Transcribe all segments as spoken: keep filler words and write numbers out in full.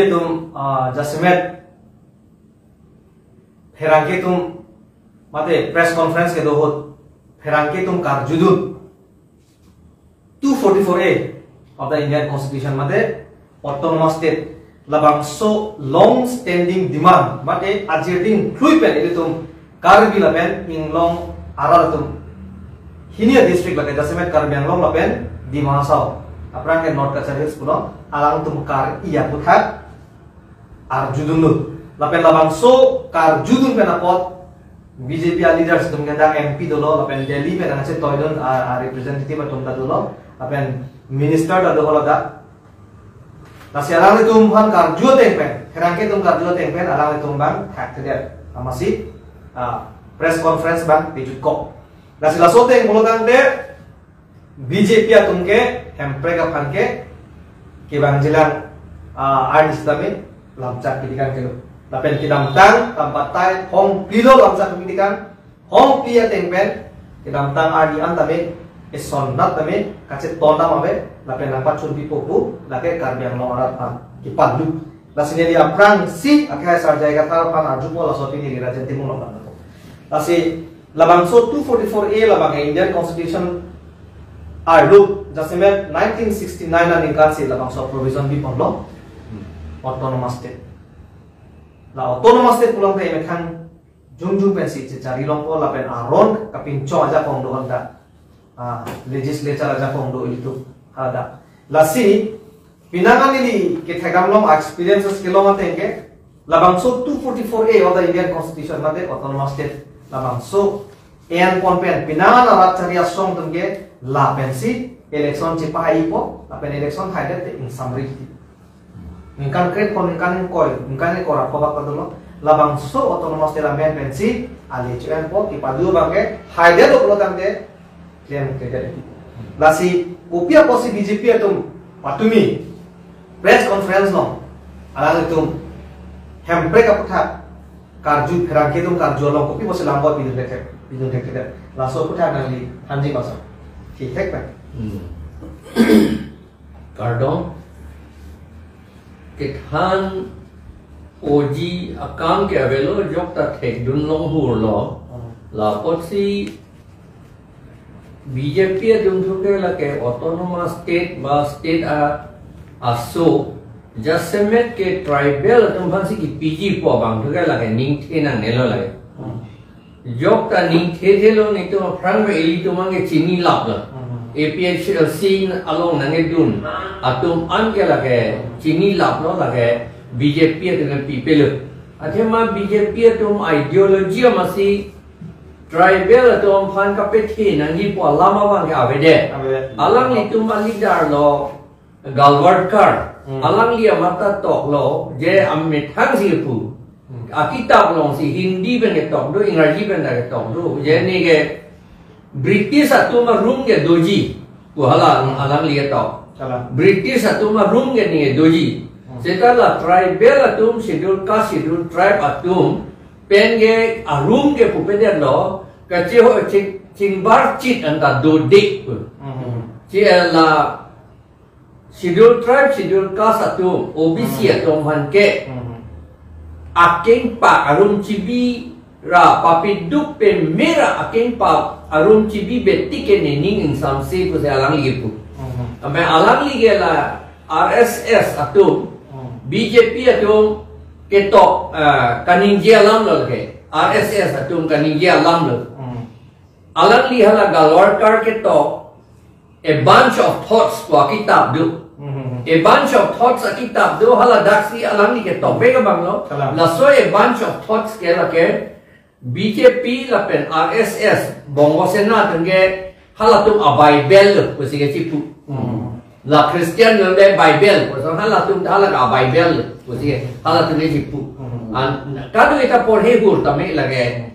Atum, ah, jasemet pherangke atum mate press conference kedo ahut pherangke atum karjudun two forty-four A of the Indian Constitution mate autonomous state labangso long standing demand mate ajir ding klui pen ilitum Karbi lapen Anglong arat atum hini a-district lake jasemet Karbi Anglong lapen Dima Hasao aphrang ke North Cachar Hills pulo alangtum kar-i aputhak arjudunlo. Lapen labangso karjudun pen apot B J P a-leaders atum ke dak M P dolo lapen Delhi pen angse toidun a, a-representative atum ta dolo lapen minister ta dolo dak. Lasi alanglitum aphan karju ateng pen, pherangke atum karju ateng pen alanglitum abang thakthedet. Amatsi, ah, press conference abang pijutkok. Lasi laso ateng pulo tangte B J P atum ke Hemprek aphan ke kevangjilang, ah, arni sitame lamchak pidikang kelo. Lapen kedamtang, tam patai, hong pilo lamchak pidikang, hong pi ateng pen, kedamtang arni an tame, eson nat tame, kacheton dam ave, lapen nangpachun pipo pu, lake Karbi Anglong arat aphan, kepadu. Lasi neli aphrangsi, akhai Sar J I Kathar aphan arjupo laso pini Rajen Timung along. Lasi, labangso two forty-four A labang Indian Constitution arlo jasemet nineteen sixty-nine aningkan si labangso provision biponlo autonomous state. La autonomous state pulang ke methang jungjung pensi chechari longpo lapen aron kapinchong ajakong do-an ta, ah, legislature ajakong do ilitum hadak. Lasi penang an neli kethekdam long experiences kelong ateng ke labangso two forty-four A of the Indian Constitution mate autonomous state labangso en pon pen penang an arat chari asong atum ke lapensi election chepahaipo lapen election haidet te ingsamri. Ningkan kre-pho, ningkan ingkoi, ningkan ingkoi ra pho bak padolo. Labangso autonomous state amen pensi ale chu enpo kepadu abang ke haidet pulo tangte klem ke jadi. Lasi kopi apotsi B J P atum patumi press conference along alanglitum Hemprek aputhak karju pherangke atum karju along kopi apotsi langbot pidun thek, pidun thekthedet. Laso aputhak nangli thanji basa. Thik thek pen. Hmm. Kardom. Kethan oji akam ke avelo jok ta thekdun long hurlo. Hmm. Lapotsi B J P atum thu ke lake autonomous state ba state a aso jasemet ke tribal atum aphansi kepiji pu abang thu ke lake ningthe nangnelo lake. Hmm. Jok ta ningthe thelo netum aphrang me ilitum abang ke chini laplo. Hmm. A P H L C along nangkedun atum an ke lake chini laplo lake B J P atum ke pipelo. Athema B J P atum ideology amatsi tribal atum aphan kapethe nangji pu alam abang ke avedet. Avedet. Alanglitum a-leader lo Golwalkar. Hmm. Alangli amat ta toklo je amethang si pu. Hmm. Akitap alongsi Hindi pen ketok do, Ingraji pen ta ketok do. Je ne ke British atum arum ke doji. Pu hala alangli ketok. Kalang. British atum arum ke ne doji. Hmm. Seta la tribal atum, schedule caste, schedule tribe atum pen ke arum ke pupedetlo, kacheho ching, chingbar chit anta dodik pu. Hmm. Chi la schedule tribe, schedule caste atum, O B C, hmm, atum aphan ke, hmm, akengpak arum chibi ra papiduk peme ra akengpak arum chibi betik ke nening ingsamse pusi alangli pu. Hmm. Ampe alangli ke la R S S atum, hmm, B J P atum ketok, ah, kaningje alam lo ke, R S S atum kaningje alam lo. Hmm. Alangli hala Golwalkar ketok A Bunch of Thoughts pu akitap do. Hmm. A Bunch of Thoughts akitap do, hala daksi alangli ketok bek abang lo. Kalang. Laso A Bunch of Thoughts ke lake B J P lapen R S S, Bongo Sena atum ke halatum a-Bible lo pusi kechipu. Hmm. La Christian lo le Bible, puson halatum ta hala a-Bible lo pusi ke halatum kechipu. Hmm. An, kado ita porhe hur tame lake,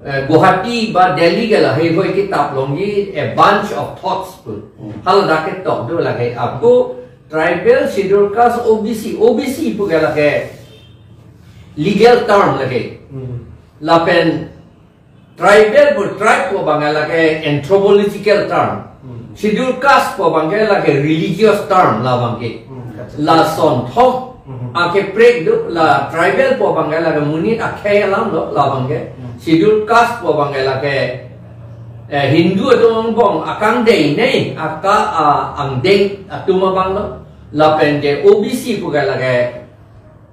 eh, Guwahati ba Delhi ke la hei hoi kitap along ke A Bunch of Thoughts pu. Hmm. Haladak ketok do lake. Ako tribal, schedule caste, O B C, O B C pu ke lake legal term lake. Hmm. Lapen tribal pu, tribe pu abang ke lake anthropological term. Hmm. Schedule caste pu abang ke lake religious term labang ke. Hmm, kacha. Lason thom Akaprek do la tribal pu abang ke lake monit akhei alam do labang ke. Schedule caste pu abang ke lake, eh, Hindu atum angbong akangdeng nei aka, ah, angdeng atum abang do. Lapen ke O B C pu ke lake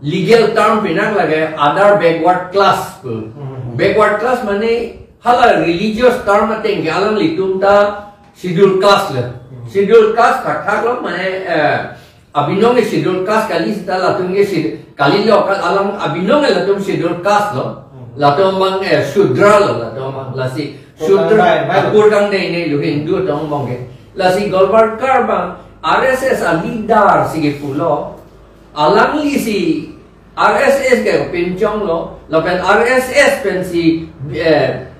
legal term pinak lake other backward class pu. Backward class mane hala religious term ateng ke alanglitum ta schedule caste le. Schedule caste thakthak lo mane, eh, abinong ke schedule caste kali seta latum ke schedule, kali lo kal alam abinong ke latum schedule caste lo. Latum abang, eh, Shudra lo latum abang lasi. Shudra, kurkang dai, bai, bai. Akurkang dai nei lo Hindu atum angbong ke. Lasi Golwarkar abang R S S a leader si ke pulo. Alangli si R S S ke pinchong lo, lapen R S S pensi, eh,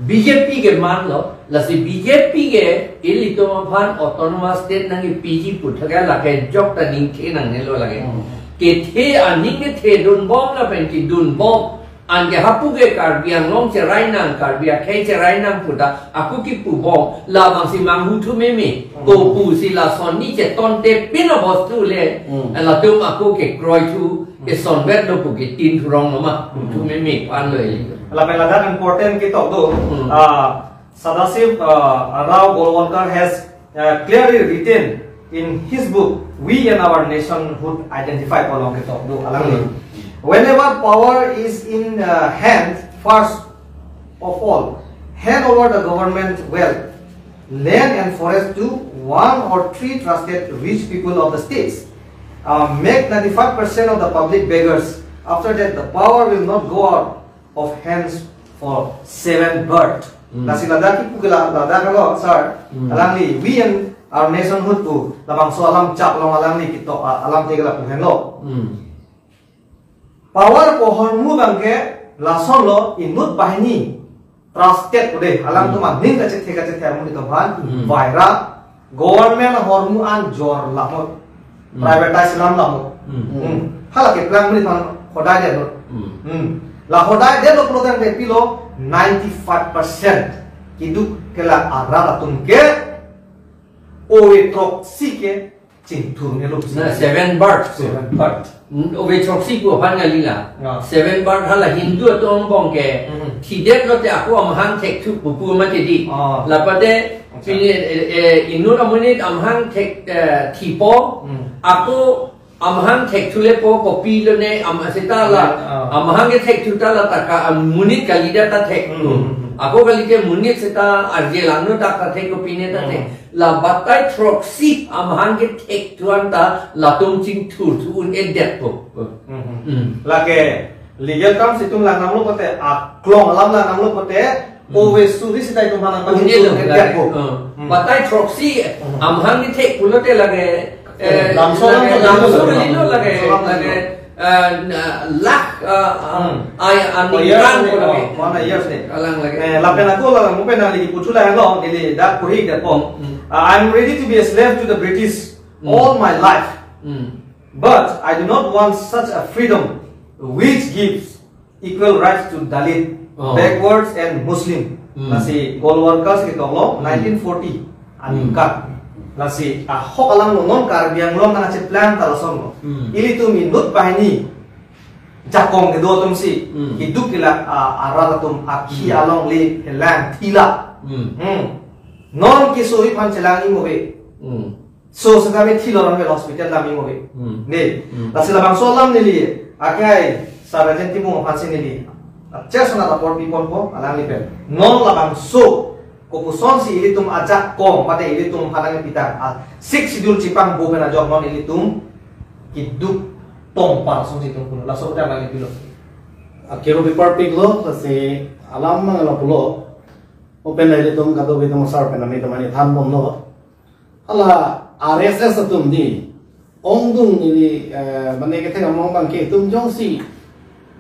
B J P ke man lo, lasi B J P ke ilitum aphan autonomous state nangkepiji puthot ke lake jok ta ningke nangne lo lake. Kethe aning kethedun bom lapen kedun bom, anke hapu ke Karbi Anglong cherai nang, Karbi akhei cherai nang puta, ako kipu bom, labang si manghuthu meme, kopu si lason ni chetonte pin abostu le, latum ako kekroi thu, kesonvet lo pu ketin thurong lo ma, huthu meme pan lo ili. Lapen ladak important ketok do, ah, Sadashiv, uh, Rao Golwalkar has, uh, clearly written in his book, We and Our Nationhood Identified pu along ketok do alangli. Whenever power is in, uh, hand, first of all, hand over the government wealth, land and forest to one or three trusted rich people of the states. Uh, make ninety-five percent of the public beggars. After that, the power will not go out of hands for seven birth. Lasi ladak kipu ke la, ladak lo, sir. Alangli, we and our nationhood pu labangso alam chap along alangli ketok, ah, alam te ke lapu henlo. Power pu ahormu abang ke lason lo inut banghini trusted pu de, alangtum aning kachethe kachethe amonit aphan, vaira, government ahormu anjor lahot. Privatize lam lahot. Hala keplang monit aphan hodai det lo. La hodai det lo pulo tangte pilo ninety-five percent keduk kelang arat atum ke ove throksi ke chingthur ne lo. Na seven birth. Seven birth. Ove throksi pu aphan ngali la. Seven birth hala Hindu atum angbong ke. Thidet lote ako amahang thekthu pupu mati di. Lapate pini, eh, eh, inut amonit amahang thek, eh, thipo. Ako amahang thekthu lepo kopi lo ne am seta la. Amahang ke thekthu ta la ta ka amonit kalidet ta thekthu. Ako kali ke monit seta arje langno ta ta thek kopi ne ta thek. La batai throksi amahang ke thekthu anta latum chingthur thu un-edet po. Lake legal terms itum lang nanglo pote, aklong alam lang nanglo pote, ove suri seta itum aphan nangpachingthur un-edet po. Batai throksi amahang ni thek pulote lake, eh, lamso lake, lamso lamso lilo lake, lamso lake, eh, lakh, eh, ai, aningkan ko lake. One years ne. Alang lake. Eh, lapen ako la, mo pen nangli puchula lo, neli dak kuhi det po. Uh, I'm ready to be a slave to the British all my life. But I do not want such a freedom which gives equal rights to Dalit, backwards and Muslim. Lasi Golwalkar si ketok lo, nineteen forty aningkan. Lasi ahok alam lo non Karbi Anglong nangcheplang ta lason lo. Ilitum inut banghini jakong kedo atum si, keduk kelang, ah, arat atum akhi alongle kelang thila. Non keso aphan chelang imo ave. So seta me thilo ran ave hospital dam imo ave. Ne. Lasi labangso alam neli akai Sir Rajen Timung aphan si neli cheso na apor pipon po alangli pen. Non labangso kopuson si ilitum ajakong mate ilitum aphan nangpitang a Sixth Schedule chipangbo pen ajok non ilitum keduk tong par song si itum pulo. Laso ta nangpilo. Akero pipar pik lo, lasi alam nang lapulo. Open na ilitum kadokave atum sar pen nami temani than bomlo. Hala R S S atum di ongdung neli, eh, mane kethe among abang ke itum jongsi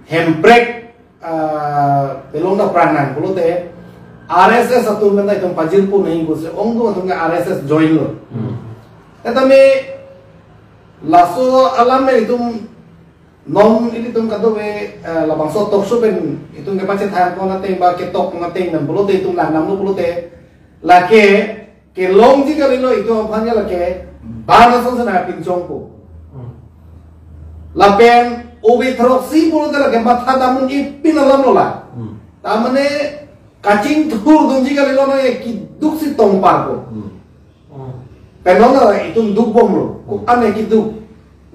Hemprek, eh, pelong ta pranang pulote R S S atum pen ta itum pajirpo nangji pusi ongdung atum ke R S S join lo. Etame laso alam me itum non ilitum kadokave, eh, labangso talk show pen itum kepachethang pon ateng ba ketok pon ateng pen pulote itum lang nanglo pulote lake kelongji kalilo itum aphan ke lake ban asonsi nangpinchongpo. Lapen ove throksi pulote lake matha damun ipin alam lo la. Hmm. Tamane kachingthur dunji kalilo na, keduksi tongpar ko. Hmm. Pen non la itum dukbomlo. Ko-an keduk.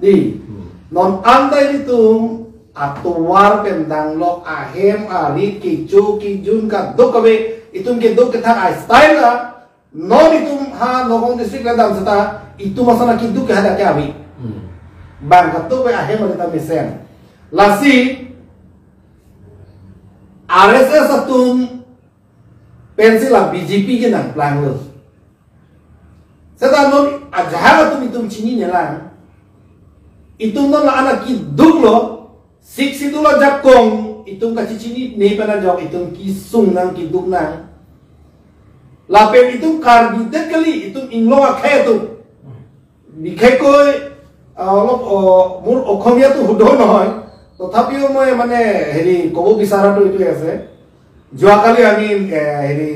Dei. Hmm. Non anta itum atovar pen danglok ahem arit kecho kejun kadokave itum keduk kethak a-style la. Non itum ha Nagaon district le dam seta itum asana keduk ke hadak ke ave. Hmm. Bang kadokave ahem arit ta mesen. Lasi R S S atum pensi la B J P ke nangplanglo. Seta non ajahak atum itum chinine lang. Itum non la anak keduk lo, Sixth Schedule ajakong itum kachichinine pen ajok itum kesung nang keduk nang. Lapen itum Karbi det kali, itum inglong akhei atum. Bikhai koi, ah, olop, oh, মোৰ অসমীয়াটো শুদ্ধ নহয়। তথাপিও মই মানে হেৰি ক'ব বিচৰাটো এইটোৱে আছে। যোৱাকালি আমি, এ, হেৰি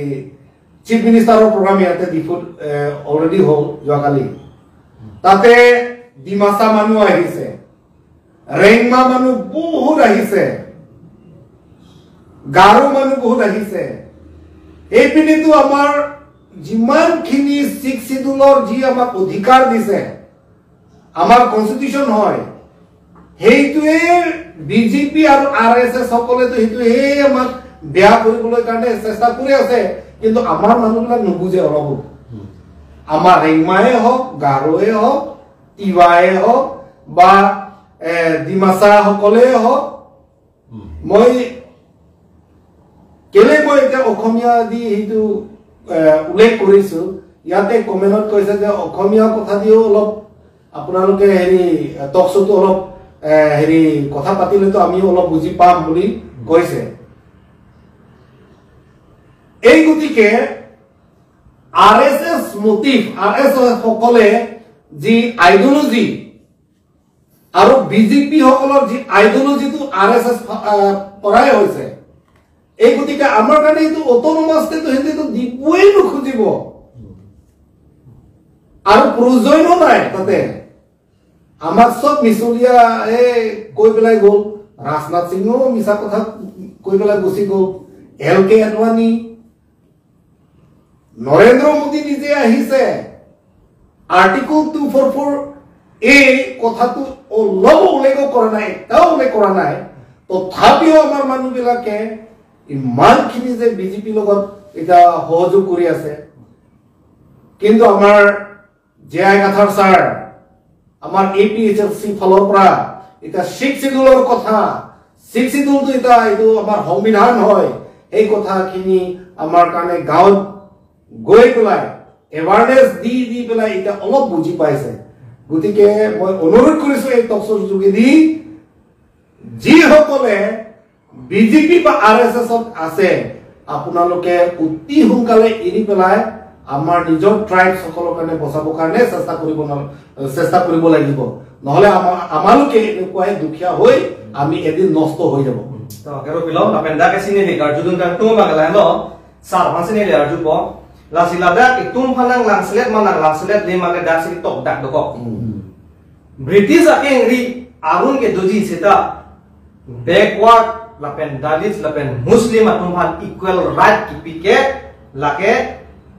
Chief Minister ৰ program ইয়াতে ডিফুত, এ, already হ'ল যোৱাকালি। তাতে ডিমাচা মানুহ আহিছে, ৰেংমা মানুহ বহুত আহিছে, গাৰো মানুহ বহুত আহিছে। এইপিনেতো আমাৰ যিমানখিনি ছিক্স শ্বিডিউলৰ যি আমাক অধিকাৰ দিছে, আমাৰ কনষ্টিটিউচন হয়, সেইটোৱে বিজেপি আৰু আৰ এছ এছ সকলেতো সেইটোহে আমাক বেয়া কৰিবলৈ কাৰণে চেষ্টা কৰি আছে, কিন্তু আমাৰ মানুহবিলাক নুবুজে অলপো। আমাৰ ৰেংমায়ে হওক, গাৰোৱে হওক, তিৱায়ে হওক বা, এ, ডিমাচা সকলে হওক, মই কেলে মই এতিয়া অসমীয়া দি সেইটো, এ, উল্লেখ কৰিছো, ইয়াতে কমেণ্টত কৈছে যে অসমীয়া কথা দিও অলপ আপোনালোকে হেৰি, টক শ্ব'টো অলপ, এ, হেৰি কথা পাতিলেতো আমিও অলপ বুজি পাম বুলি কৈছে। এই গতিকে আৰ এছ এছ মটিভ, আৰ এছ এছ সকলে যি আইডিঅলজি আৰু বিজেপি সকলৰ যি আইডিঅলজিটো আৰ এছ এছ, আহ, পৰাই হৈছে। এই গতিকে আমাৰ কাৰণে এইটো অট'নমাছ ষ্টেট সিহঁতেতো দিবই নুখুজিব আৰু প্ৰয়োজনো নাই তাতে। আমাক চব মিছলীয়া এই কৈ পেলাই গ'ল। ৰাজনাথ সিঙেও মিছা কথা কৈ পেলাই গুচি গ'ল। এল কে আদৱানী, নৰেন্দ্ৰ মোদী নিজে আহিছে। আৰ্টিকল টু ফ'ৰ ফ'ৰ এ কথাটো অলপো উল্লেখ কৰা নাই, এটাও উল্লেখ কৰা নাই। তথাপিও আমাৰ মানুহবিলাকে ইমানখিনি যে বিজেপিৰ লগত এতিয়া সহযোগ কৰি আছে, কিন্তু আমাৰ জে আই কাথাৰ ছাৰ, আমাৰ এ পি এইচ এল চি ফালৰ পৰা এতিয়া ছিক্স শ্বিডিউলৰ কথা, ছিক্স শ্বিডিউলটো এতিয়া এইটো আমাৰ সংবিধান হয়, সেই কথাখিনি আমাৰ কাৰণে গাঁৱত গৈ পেলাই এৱাৰনেছ দি দি পেলাই এতিয়া অলপ বুজি পাইছে। গতিকে মই অনুৰোধ কৰিছো এই টক শ্ব'ৰ যোগেদি যিসকলে বিজেপি বা আৰ এছ এছত আছে, আপোনালোকে অতি সোনকালে এৰি পেলাই আমাৰ নিজৰ ট্ৰাইবছ সকলৰ কাৰণে বচাবৰ কাৰণে চেষ্টা কৰিব ন-, চেষ্টা কৰিব লাগিব। নহ'লে আমাৰ, আমালোকে এনেকুৱাই দুখীয়া হৈ আমি এদিন নষ্ট হৈ যাব। To, kero pilo, lapen dak ke sini ni karjudun kangtung bang lahenlo, sar aphan sini le arjupo. Lasi ladak itum aphan nanglang selet ma nanglang selet le ma ke dak sini tok dak dokok. Hmm. British akengri arun ke doji seta backward lapen Dalits lapen Muslim atum aphan equal right kipi ke lake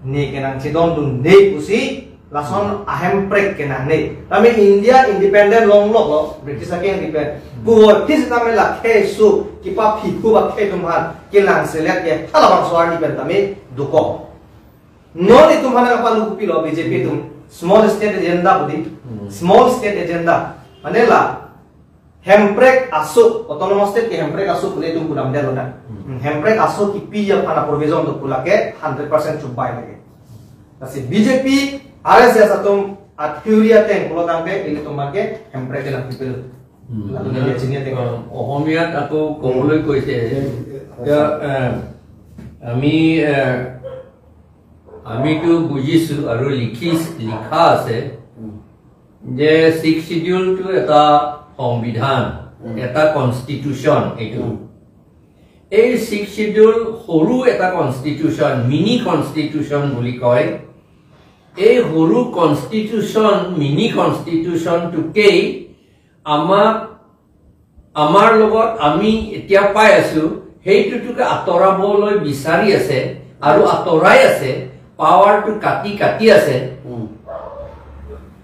ne kenangchedondunde pusi lason ahemprek kenangne. Tame India independent longloklo, British akengri pen. Puvoiphit sitame lakhei su kipaphi pu ba khei atum aphan kelang selet ke halabangso arni pen tame dokok. Non itum aphan kapalu kopilo B J P atum small state agenda pudi. Hmm. Small state agenda. Mane la hemprek aso, autonomous state ke hemprek aso pule itum pudam delo na. Hmm. Hmm, hemprek aso kipi aphan a-provision do pulake hundred percent chubai lage. Lasi B J P, R S S atum a-theory ateng pulo tangte ilitum ke hemprek ke nangpipil. Hmm. Lalu dia chini ateng. অ, অসমীয়াত আকৌ ক'বলৈ কৈছে। Hmm. এতিয়া, এ, আমি, এ, আমিতো বুজিছো আৰু লিখিছ-, লিখা আছে উম। যে ছিক্স শ্বিডিউলটো এটা সংবিধান, উম। এটা কনষ্টিটিউচন এইটো। উম। এই ছিক্স শ্বিডিউল সৰু এটা কনষ্টিটিউচন, মিনি কনষ্টিটিউচন বুলি কয়। এই সৰু কনষ্টিটিউচন, মিনি কনষ্টিটিউচনটোকেই আমাক আমাৰ লগত আমি এতিয়া পাই আছো, সেইটোতোকে আঁতৰাবলৈ বিচাৰি আছে আৰু আঁতৰাই আছে, পাৱাৰটো কাটি কাটি আছে। উম,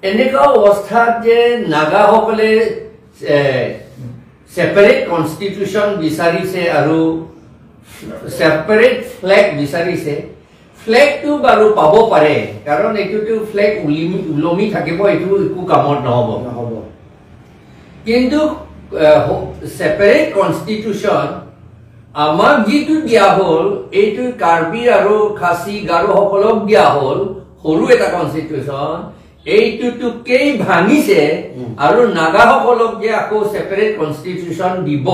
এনেকুৱা অৱস্থাত যে নাগাসকলে ছেপাৰেট কনষ্টিটিউচন বিচাৰিছে আৰু ছেপাৰেট ফ্লেগ বিচাৰিছে, ফ্লেগটো বাৰু পাব পাৰে, কাৰণ এইটোতো ফ্লেগ উলিমি ওলমি থাকিব, এইটো একো কামত নহ'ব। নহ'ব। কিন্তু ছেপাৰেট কনষ্টিটিউচন আমাক যিটো দিয়া হ'ল, এইটো কাৰ্বি আৰু খাচী গাৰোসকলক দিয়া হ'ল, সৰু এটা কনষ্টিটিউচন। এইটোতোকেই ভাঙিছে উম। আৰু নাগাসকলক যে আকৌ ছেপাৰেট কনষ্টিটিউচন দিব,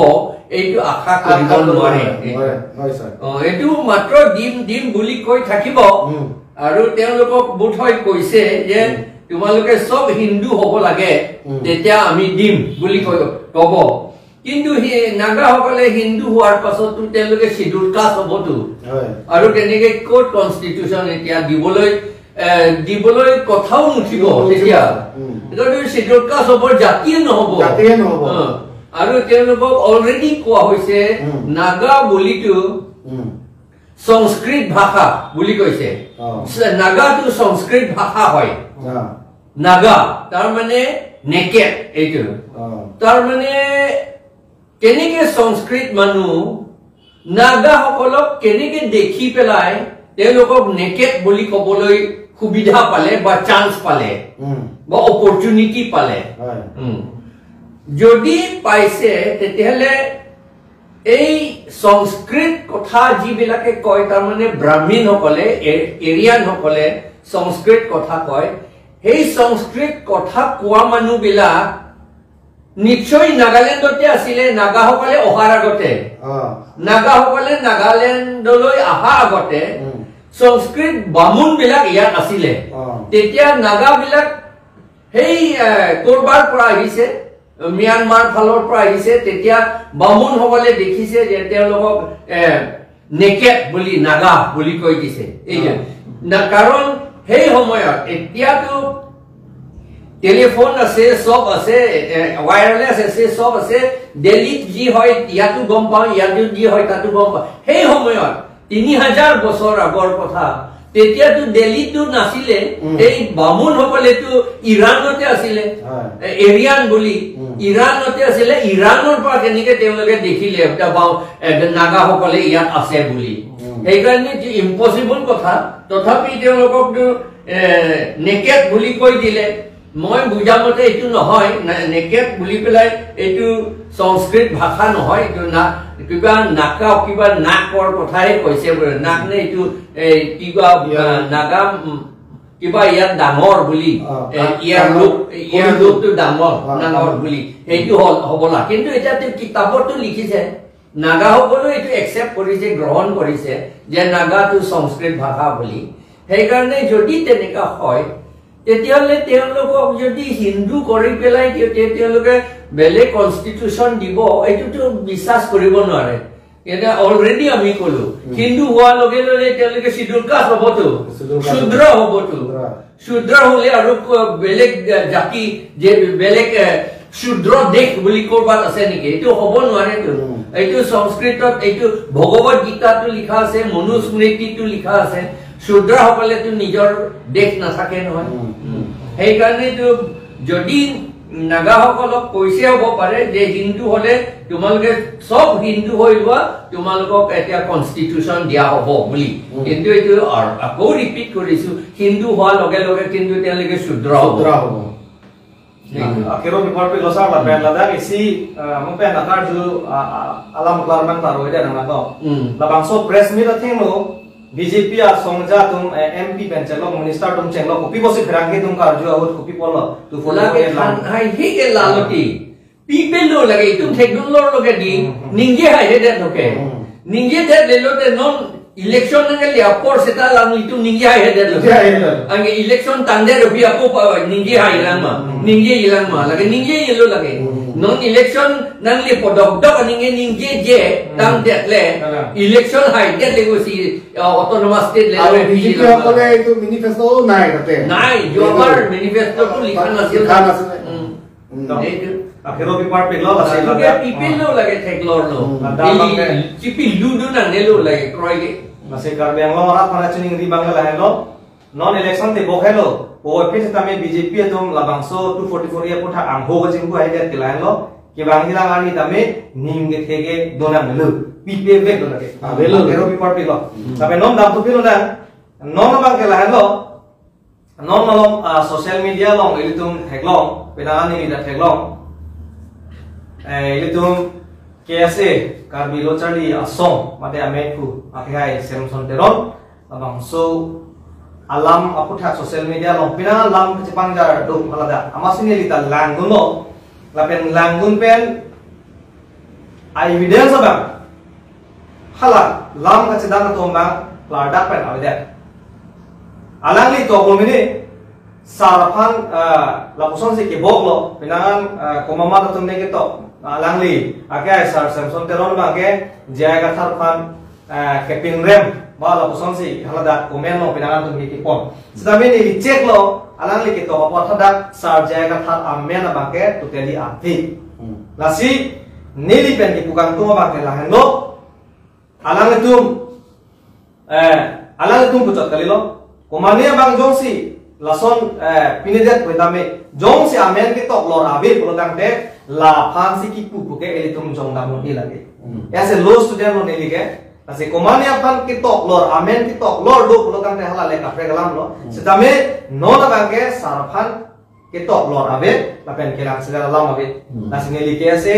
এইটো আশা কৰিব আশা কৰিব নোৱাৰে। নোৱাৰে। হয়, হয়, ছাৰ। অ, এইটো মাত্ৰ দিম দিম বুলি কৈ থাকিব। উম। আৰু তেওঁলোকক বোধহয় কৈছে যে উম। তোমালোকে চব হিন্দু হ'ব লাগে, উম। তেতিয়া আমি দিম বুলি কৈ ক'ব। কিন্তু সেই নাগাসকলে হিন্দু হোৱাৰ পাছতো তেওঁলোকে চিডুল কাষ্ট হ'বতো। হয়। আৰু তেনেকে ক'ত কনষ্টিটিউচন এতিয়া দিবলৈ, এ, দিবলৈ কথাও নুঠিব নুঠিব। তেতিয়া। উম। এতিয়াতো চিডুল কাষ্ট হ'ব, জাতিয়ে নহ'ব। জাতিয়ে নহ'ব। অ। আৰু তেওঁলোকক অলৰেডি কোৱা হৈছে উম। নাগা বুলিতো উম। সংস্কৃত ভাষা বুলি কৈছে। অ। স- নাগাটো সংস্কৃত ভাষা হয়। অ। নাগা, তাৰমানে নেকেড এইটো। অ। তাৰমানে কেনেকে সংস্কৃত মানুহ নাগাসকলক কেনেকে দেখি পেলাই তেওঁলোকক নেকেড বুলি ক'বলৈ সুবিধা পালে বা চান্স পালে উম। বা অপৰচুনিটি পালে। হয়। উম। যদি পাইছে, তেতিয়াহ'লে এই সংস্কৃত কথা যিবিলাকে কয়, তাৰমানে ব্ৰাহ্মীণসকলে, এ- এৰিয়ানসকলে সংস্কৃত কথা কয়, সেই সংস্কৃত কথা কোৱা মানুহবিলাক নিশ্চয় নাগালেণ্ডতে আছিলে, নাগাসকলে অহাৰ আগতে। অ। নাগাসকলে নাগালেণ্ডলৈ অহা আগতে উম। সংস্কৃত বামুণবিলাক ইয়াত আছিলে। অ। তেতিয়া নাগাবিলাক সেই, এ, ক'ৰবাৰ পৰা আহিছে, ম্যানমাৰ ফালৰ পৰা আহিছে, তেতিয়া বামুণসকলে দেখিছে যে তেওঁলোকক, এ, নেকেড বুলি, নাগা বুলি কৈ দিছে। এই যে, অ। না, কাৰণ সেই সময়ত, এতিয়াতো টেলিফোন আছে, চব আছে, এ, ৱায়াৰলেছ আছে, চব আছে, দিল্লীত যি হয় ইয়াতো গম পাওঁ, ইয়াতো যি হয় তাতো গম পাওঁ। সেই সময়ত তিনি হাজাৰ বছৰ আগৰ কথা, তেতিয়াতো দিল্লীতো নাছিলে, উম। এই বামুণসকলেতো ইৰাণতে আছিলে, হয়। এ, এৰিয়ান বুলি, উম। ইৰাণতে আছিলে, ইৰাণৰ পৰা কেনেকে তেওঁলোকে দেখিলে, এতিয়া বাও-, এ, নাগাসকলে ইয়াত আছে বুলি। উম। সেইকাৰণে এইটো ইম্পচিবল কথা, তথাপি তেওঁলোককতো, এ, নেকেড বুলি কৈ দিলে। মই বুজা মতে এইটো নহয়, না-, নেকেড বুলি পেলাই এইটো সংস্কৃত ভাষা নহয়, এইটো না-, কিবা নাকা, কিবা নাকৰ কথাহে কৈছে বোলে। নাক নে এইটো, এ, কিবা, ইয়াৰ আ, নাগা, উম, কিবা ইয়াত ডাঙৰ বুলি, অ, এ, ডাঙৰ, ইয়াৰ লোক, ইয়াৰ ডাঙৰ। লোকটো ডাঙৰ, অ, ডাঙৰ অ। বুলি, সেইটো হ'ল, হ'বলা। কিন্তু এতিয়া তেওঁ কিতাপতো লিখিছে, নাগাসকলেও এইটো একচেপ্ট কৰিছে, গ্ৰহণ কৰিছে যে নাগাটো সংস্কৃত ভাষা বুলি। সেইকাৰণে যদি তেনেকুৱা হয়, তেতিয়াহ'লে তেওঁলোকক যদি হিন্দু কৰি পেলাই দিয়ে, তে-, তেওঁলোকে বেলেগ কনষ্টিটিউচন দিব, এইটোতো বিশ্বাস কৰিব নোৱাৰে। এতিয়া অলৰেডি আমি ক'লো, উম। হিন্দু হোৱাৰ লগে লগে তেওঁলোকে চিডুল কাষ্ট হ'বতো, চিডুল কাষ্ট শূদ্ৰ হ'ব। হ'বতো। শূদ্ৰ। শূদ্ৰ হ'লে আৰু ক-, বেলেগ, এ, জাতি, যে বেলেগ, এ, শূদ্ৰ দেশ বুলি ক'ৰবাত আছে নেকি? এইটো হ'ব নোৱাৰেতো। উম। এইটো সংস্কৃতত, এইটো ভগৱত গীতাতো লিখা আছে, মনুস্মৃতিতো লিখা আছে, শূদ্ৰসকলেতো নিজৰ দেশ নাথাকে নহয়। উম, উম। সেইকাৰণেতো যদি নাগাসকলক কৈছে হ'ব পাৰে যে হিন্দু হ'লে তোমালোকে চব হিন্দু হৈ লোৱা, তোমালোকক এতিয়া কনষ্টিটিউচন দিয়া হ'ব বুলি। উম। কিন্তু এইটো আ-, আকৌ ৰিপিট কৰিছো, হিন্দু হোৱাৰ লগে লগে কিন্তু তেওঁলোকে শূদ্ৰ হ'ব। শূদ্ৰ হ'ব। Thank you. Akero before pe losar lapen ladak isi, ah, mo pen akarju, ah, ah, alam kelar man taro ida nang nato. Hmm. Labangso press meet athengno B J P asong aja atum, eh, M P pen chenglok, minister atum chenglok, kopi pusi pherangke atum karju ahut kopi pulo, tu follow Lake lang. than hai hi ke lalo ti. Pi pelo lake itum thekdun lor lo ke di, Hmm. ningje haihedet lo ke. Hmm. Ningjedet lelo te non election nangkele apor seta lang itum ningje haihedet lo. Ningje haihedet lo. Anke election tangdet lo pi ako pa ningje hai lang ma. Hmm. Ningje ilang ma. Lake ningje ilo lake. Hmm. Non election nangle podok dok ningje ningje je Hmm. tangdet le. Kalang. Election haidet le ko si, uh, autonomous state le আৰু lo pi B J P lang ma. সকলে এইটো মেনিফেষ্টো নাই তাতে। নাই, যোৱাবাৰ মেনিফেষ্টোটো লিখা নাছিল। লিখা নাছিলে। উম। উম। No. এইটো Akhiro pi parpik lo, lasi ladak, ladak ke pipin lo lake theklor lo. Hmm. Ladak Ili bangke. Chipi ludu nang nelo lake kroi ke. Lasi Karbi Anglong arat para chuningri bangke lahenlo. Non election te bok helo. O pit tame B J P atum labangso two forty-four A aphuthak angho kachingku hai det ke lahenlo. Kevang hilang arni tame ning kethe ke donang lo. Pipe bek lo lake. Avelo. Akhiro pi parpik lo. Hmm. Tapi non dam tu pilo nang. Non bangke lahenlo. Non malom, ah, social media along ilitum theklong, penang ani ida theklong. Eh, ilitum K S A, Karbi Lo Charli Asong, mate amen ku, akehai Samson Teron, labangso alam aphuthak social media along, penang alam kachepangjar do haladak. Amatsi neli ta langdunlo, lapen langdun pen, evidence abang. Hala, lam kachedan atum abang, klardak pen avedet. Alangli to ko mini, sar aphan, ah, lapuson si kebok lo, penang an, ah, komat atum ne ketok, alangli, ake sar Samson Teron bangke, J I Kathar aphan, ah, kepingrem, ba lapuson si, haladak comment lo, penang an atum ke kepon. Sitame neli check lo, alangli ketok apot hadak, sar J I Kathar amen abangke, totally ave. Hmm. Lasi, neli pen kipu kangtung abangke lahenlo, alanglitum, eh, alanglitum puchot kalilo. Komane abang jongsi, lason, eh, pinidet pu tame, jongsi amen ketok lor ave pulo tangte, laphan si kipu puke ilitum jong damun i lagi. Hmm. As a law student lo neli ke, lasi komane aphan ketok lor, amen ketok lor do pulo tangte hala le kaprek alam lo. Hmm. Sitame, non abangke sar aphan ketok lor ave, lapen kelang segar alam ave. Hmm. Lasi neli K S A,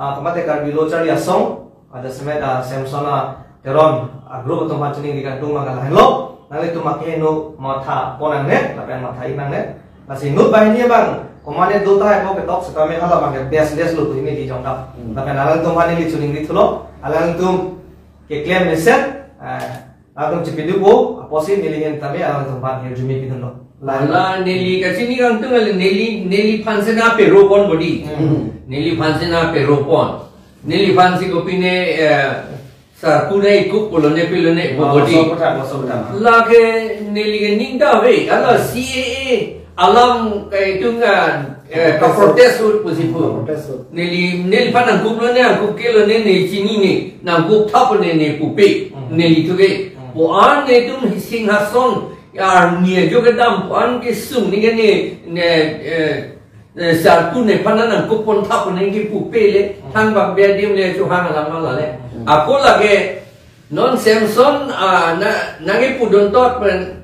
ah, komat Karbi Lo Charli Asong, ada semet, ah, Samson, ah, Teron, ah, group atum aphan chuningri kangtung abang lahenlo, nanglitum akeheno matha pon nangne, lapen matha ik nangne. Lasi inut banghini abang, komane do tahai ko ketok sitame hala abangke best best lo tu ini di jongkap. Hmm. Lapen alangtum aphan neli chuningri thulo, alangtum keklem mesen, eh, alangtum chipidupo, apotsi neli ahin tame alangtum aphan hirjume pidunlo. Lahenlo. La neli kachini kangtung ale neli, neliphan si na pero pon bodi. Hmm. Neliphan si na pero pon. Neliphan si kopine, eh, sar pu ne ikup pulo ne pilo ne pu bodi. Laso puthak, laso puthak. Lake neli ke ning ta ave, hala C A A alam ke itum ka, eh, ka protest ut pusi pu. Protest ut. Neli, neliphan nangkup lo ne, nangkup ke lo ne, ne chinine, nangkup thap ne, ne pupe, Hmm. neli thuke. Hmm. Pu an netum Singhason, ya, arni ajo kedam, pu an kesung ni ke ne, ne, eh, eh, sar pu nephan nangkup pon thap ne ke pupe le, Hmm. thangbak be adim le chohang alam ala le. Hmm. Ako lake, non Samson, ah, na, nangkepudun tot pen,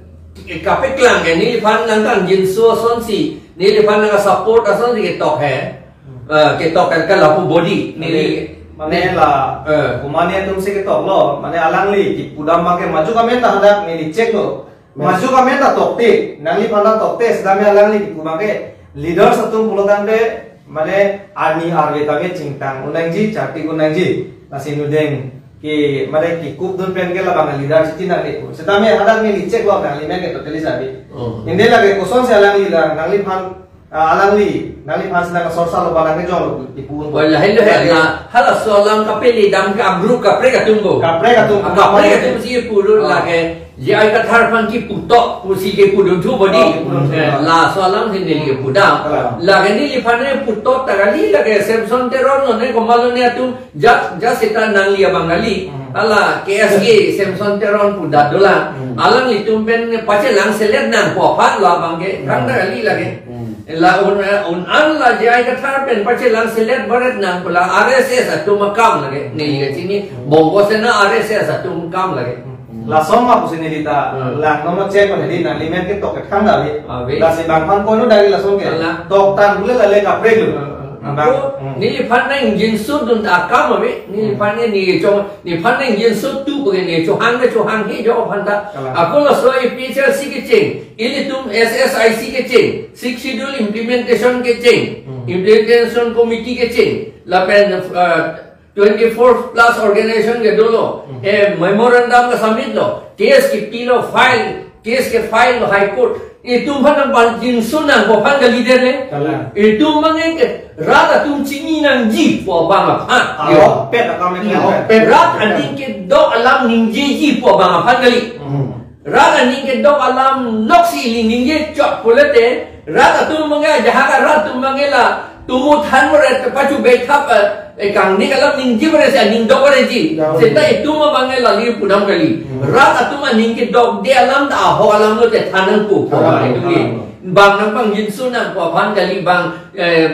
eh, kapeklang ke, neliphan nangkangjinso asonsi, neliphan nangsupport asonsi ketok he. Hmm. Eh, ketok ke, ke lapu bodi, neli, Mane, mane ne-, la, eh. Komane atum si ketok lo, mane alangli, kipu dam abangke maju kamen ta hadak neli check lo. Mas- Maju kamen ta tokte, nangliphan ta tokte, sitame alangli kipu abangke, leaders atum pulo tangte, mane arni arve tame chingtang un nangji, chartik un nangji, lasi nudeng ke, mane kikup dun pen ke labang leader chiti nangle. Sitame hadak neli check lo nangli men ke totally sabi. Oh. Inde lake kosonsi alangli la, nangliphan, ah, alangli, nangliphan si nangsorsa lo ba nangkejong lo, kipu un. Wala, hello, Lake hello. Halaso alam kapeli dam ke a-group kaprek atum bo. Kaprek atum. Ah, kaprek atum si purun Oh. lake. J I Kathar aphan kipu tok, pusi kepudun thu bodi. Oh, kepudun thu. Eh, laso alam si neli kipu dam. Kalang. Lake neliphan ne pu tok ta kali, lake Samson Teron lo ne, komat lo ne atum, ja, ja seta nangli abang kali. Hmm. Hala K S A Samson Teron pu dat dolang. Hmm. Alanglitum pen pachelang selet nangpo aphan lo abangke, Hmm. kan ta kali lake. Hmm. La un, un an la J I Kathar pen pachelang selet baret nang pu la R S S atum akam lake. Neli kachini Hmm. Bongo Sena R S S atum akam lake. Hmm. Lason ma pusi neli ta Hmm. lang nono check ko neli nangli men ketok kethang da le. Ave. Lasi bangphan kono dari lason ke. Ala. Tok tan bule la le kaprek lo. Hmm. Bang. Ako, Hmm. neliphan nangjinsut dun ta akam ave. Neliphan Hmm. ne ni chong, neliphan nangjinsut tu bagi ne chohang ne chohang he jo aphan ta. Kalang. Ako laso A P H L C kecheng. Ilitum S S I C kecheng, Sixth Schedule Implementation kecheng, Hmm. Implementation Committee kecheng, lapen, uh, twenty-four plus organization ke dolo, Hmm. eh, memorandum ke submit lo, case kepilo file, case ke file lo High Court. Itum aphan nangpangjinso nangpo aphan kali dei le. Kalang. Itum abang ke rat atum chini nangji pu abang aphan. Ah, Yo. Pet akam Yo. Pet. Rat aning kedok alam ningjeji pu abang aphan kali. Hmm. Rat aning kedok alam noksi ili ningje chot pulote, rat atum abang ke, jahak arat atum abang ke la, Tumu than mare te pachu bethap, eh, eh, kangni kalam ningji mare si aning dok mare ji. Ya. Seta itum abang ke lali pudam kali. Hmm. Rat atum aning kedokde alam ta ahok alam lo te than nangpo. Than nangpo, itu ke. Than nangpo. Bang nangpangjinso nangpo aphan kali bang, eh,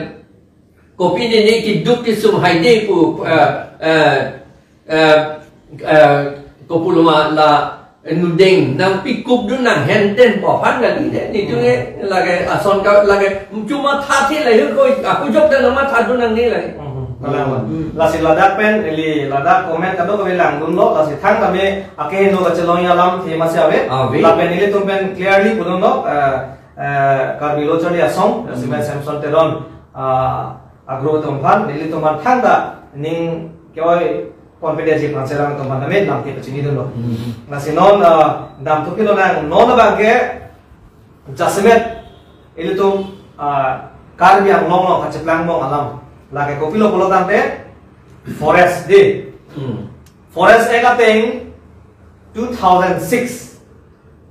kopi nene keduk kesung haide pu, eh, eh, eh, eh, kopuloma la nudeng nangpikupdun nang henten pu aphan kali de. Nitu ke lake ason ka lake cuma thathe la ko aku jok dan nama thadun nangne lake. Hmm, kalang. Hmm. Lasi ladak pen, ili ladak comment kadokave langdunlo, lasi thangta me akeheno kachelong alamthe masi ave. Ave. Lapen ilitum pen clearly pudunlo, eh, eh, Karbi Lo Charli Asong, Hmm. Simen Samson Teron, ah, agro atum aphan, nelitum aphan thangta ning ke-oi confidence ji phan serang atum aphan tame lamthe pachinidunlo. Hmm. Lasi non, ah, damthu pilonang non abang ke jasemet ilitum, ah, Karbi Anglong along kacheplangbom alam. Lake kopilo pulo tangte forest de. Hmm. Forest Act ateng two thousand six.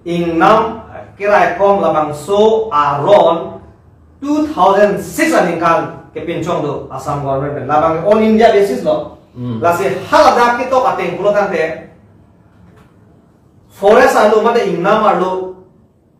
Ingnam keraikom labangso aron two thousand six aningkan kepinchong do Assam government pen. Labang all India basis lo. Hmm. Lasi haladak ketok ateng pulo tangte forest arlo mate ingnam arlo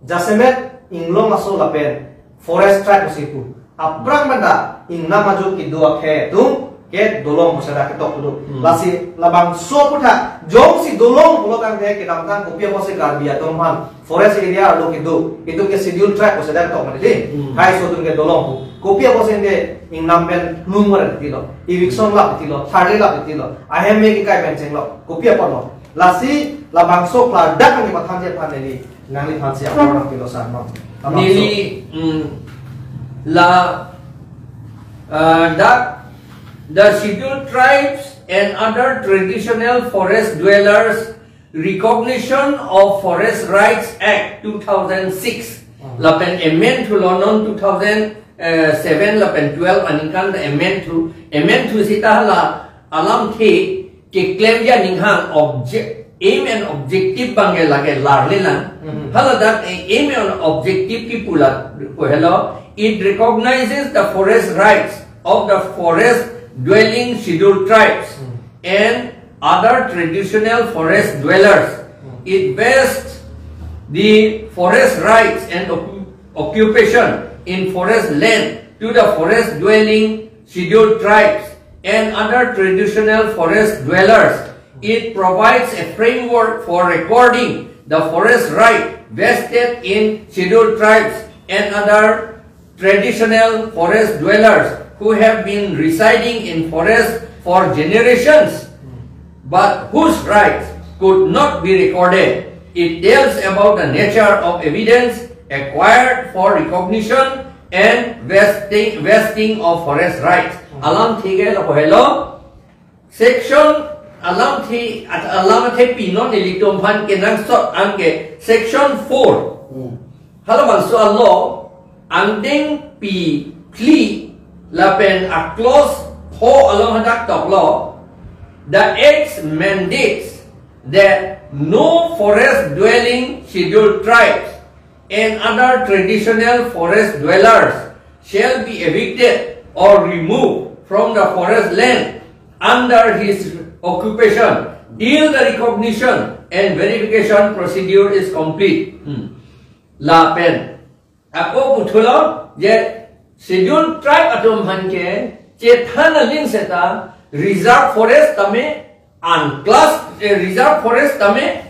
jasemet inglong aso lapen forest tract pusi pu. Aphrang pen ta ingnam ajo kedo akhei atum ke dolong pusi dak ketok pulo. Hmm. Lasi labangso aputhak jongsi dolong pulo tangte kedamtang kopi apotsi Karbi atum aphan forest area arlo kedo, itum ke schedule tract pusi dak ketok mati di. Hmm. Haiso atum ke dolong pu. Kopi apotsi de ingnam pen lung mare tilo. Eviction lap tilo, tharli lap tilo. Ahem me kekai pen chenglo. Kopi apotlo. Lasi labangso klardak nangkepathanji aphan neli nangliphansi apor nangpilo sarmang. Labangso. Neli, mm, la, uh, dak, the Scheduled Tribes and Other Traditional Forest Dwellers Recognition of Forest Rights Act two thousand six. Hmm. Lapen amend thulo non two thousand seven lapen twelve aningkan amend thu, amend thu seta hala alamthe keklemji aning hang object, aim and objective abang ke lake larle lang. Mhm. Haladak, eh, aim and objective kipu la pu helo, it recognizes the forest rights of the forest dwelling scheduled tribes Mhm. and other traditional forest dwellers. Mhm. It vests the forest rights and occu-, occupation in forest land to the forest dwelling scheduled tribes and other traditional forest dwellers. It provides a framework for recording the forest right vested in scheduled tribes and other traditional forest dwellers who have been residing in forest for generations, but whose rights could not be recorded. It tells about the nature of evidence acquired for recognition and vesting, vesting of forest rights. Alamthe ke lapu helo. Section alamthe, at-, alamthe pinon ilitum aphan kenangsot anke section four. Hmm. Halabangso alo angdeng pi phli lapen a clause pho along hadak toklo. The Act mandates that no forest dwelling scheduled tribes and other traditional forest dwellers shall be evicted or removed from the forest land under his occupation till the recognition and verification procedure is complete. Hmm. Lapen ako puthulo je scheduled tribe atum aphan ke chethan aling seta reserve forest tame unclassed, eh, reserve forest tame,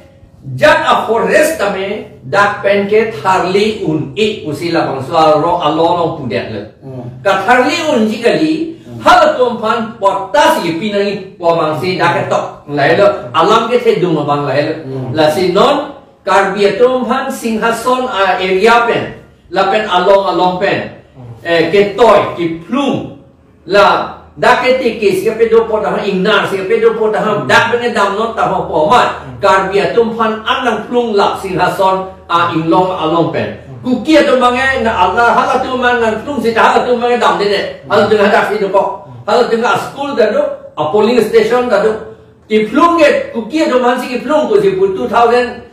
jat a forest tame dak pen ke tharli un-e pusi labangso aro alo along pudetlo. Hmm. Katharli unji kali, Hmm. halatum aphan patta si pinangji pu abangsi dak ketok lailo, alam kethedung abang lailo. Hmm. Lasi non Karbi atum aphan Singhason a area pen, lapen along along pen, Hmm. eh, ketoi, kephlung, la, dak ke tiki si kepedo po taham, ingnar si kepedo po taham, dak pen dam non taham po ma, Hmm. Karbi atum aphan an nangphlung la Singhason a inglong along pen. Hmm. Kuki atum abang ke, na ala halatum abang nangphlung seta halatum abang ke damde ne, Hmm. halatum hadak si dopo, Hmm. halatum a school ta do, a polling station ta do, kephlung ke, Kuki atum aphan si kephlung ko si pu two thousand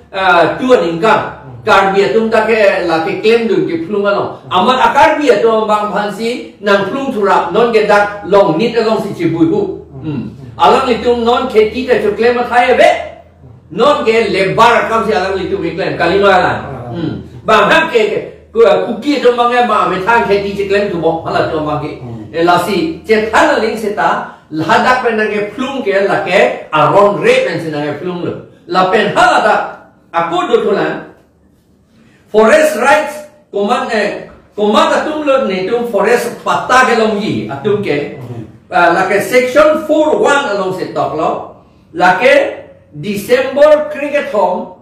two aningkan. Hmm. Karbi atum ta ke lake klemdun kephlung along. Amat a-Karbi atum abang aphansi nangphlung thurap, non ke dak Longnit alongsi chibui hu. Hmm. Alanglitum non kheti ta choklem athai ave. Non ke labour akamsi alanglitum keklem, kalima lang. Hmm. Bang hak ke, ke, ku-, Kuki atum bang ke bang methang kheti cheklem thubom, halatum bang ke. Hmm. Eh, lasi chethan aling seta, ladak pen nangkephlung ke lake aron re pensi nangkephlunglo. Lapen haladak, ako dothulang, forest rights, komat, eh, komat atumlo netum forest patta kelongji atum ke, Mhm. ah, lake section four one alongsi toklo, lake December krekethom,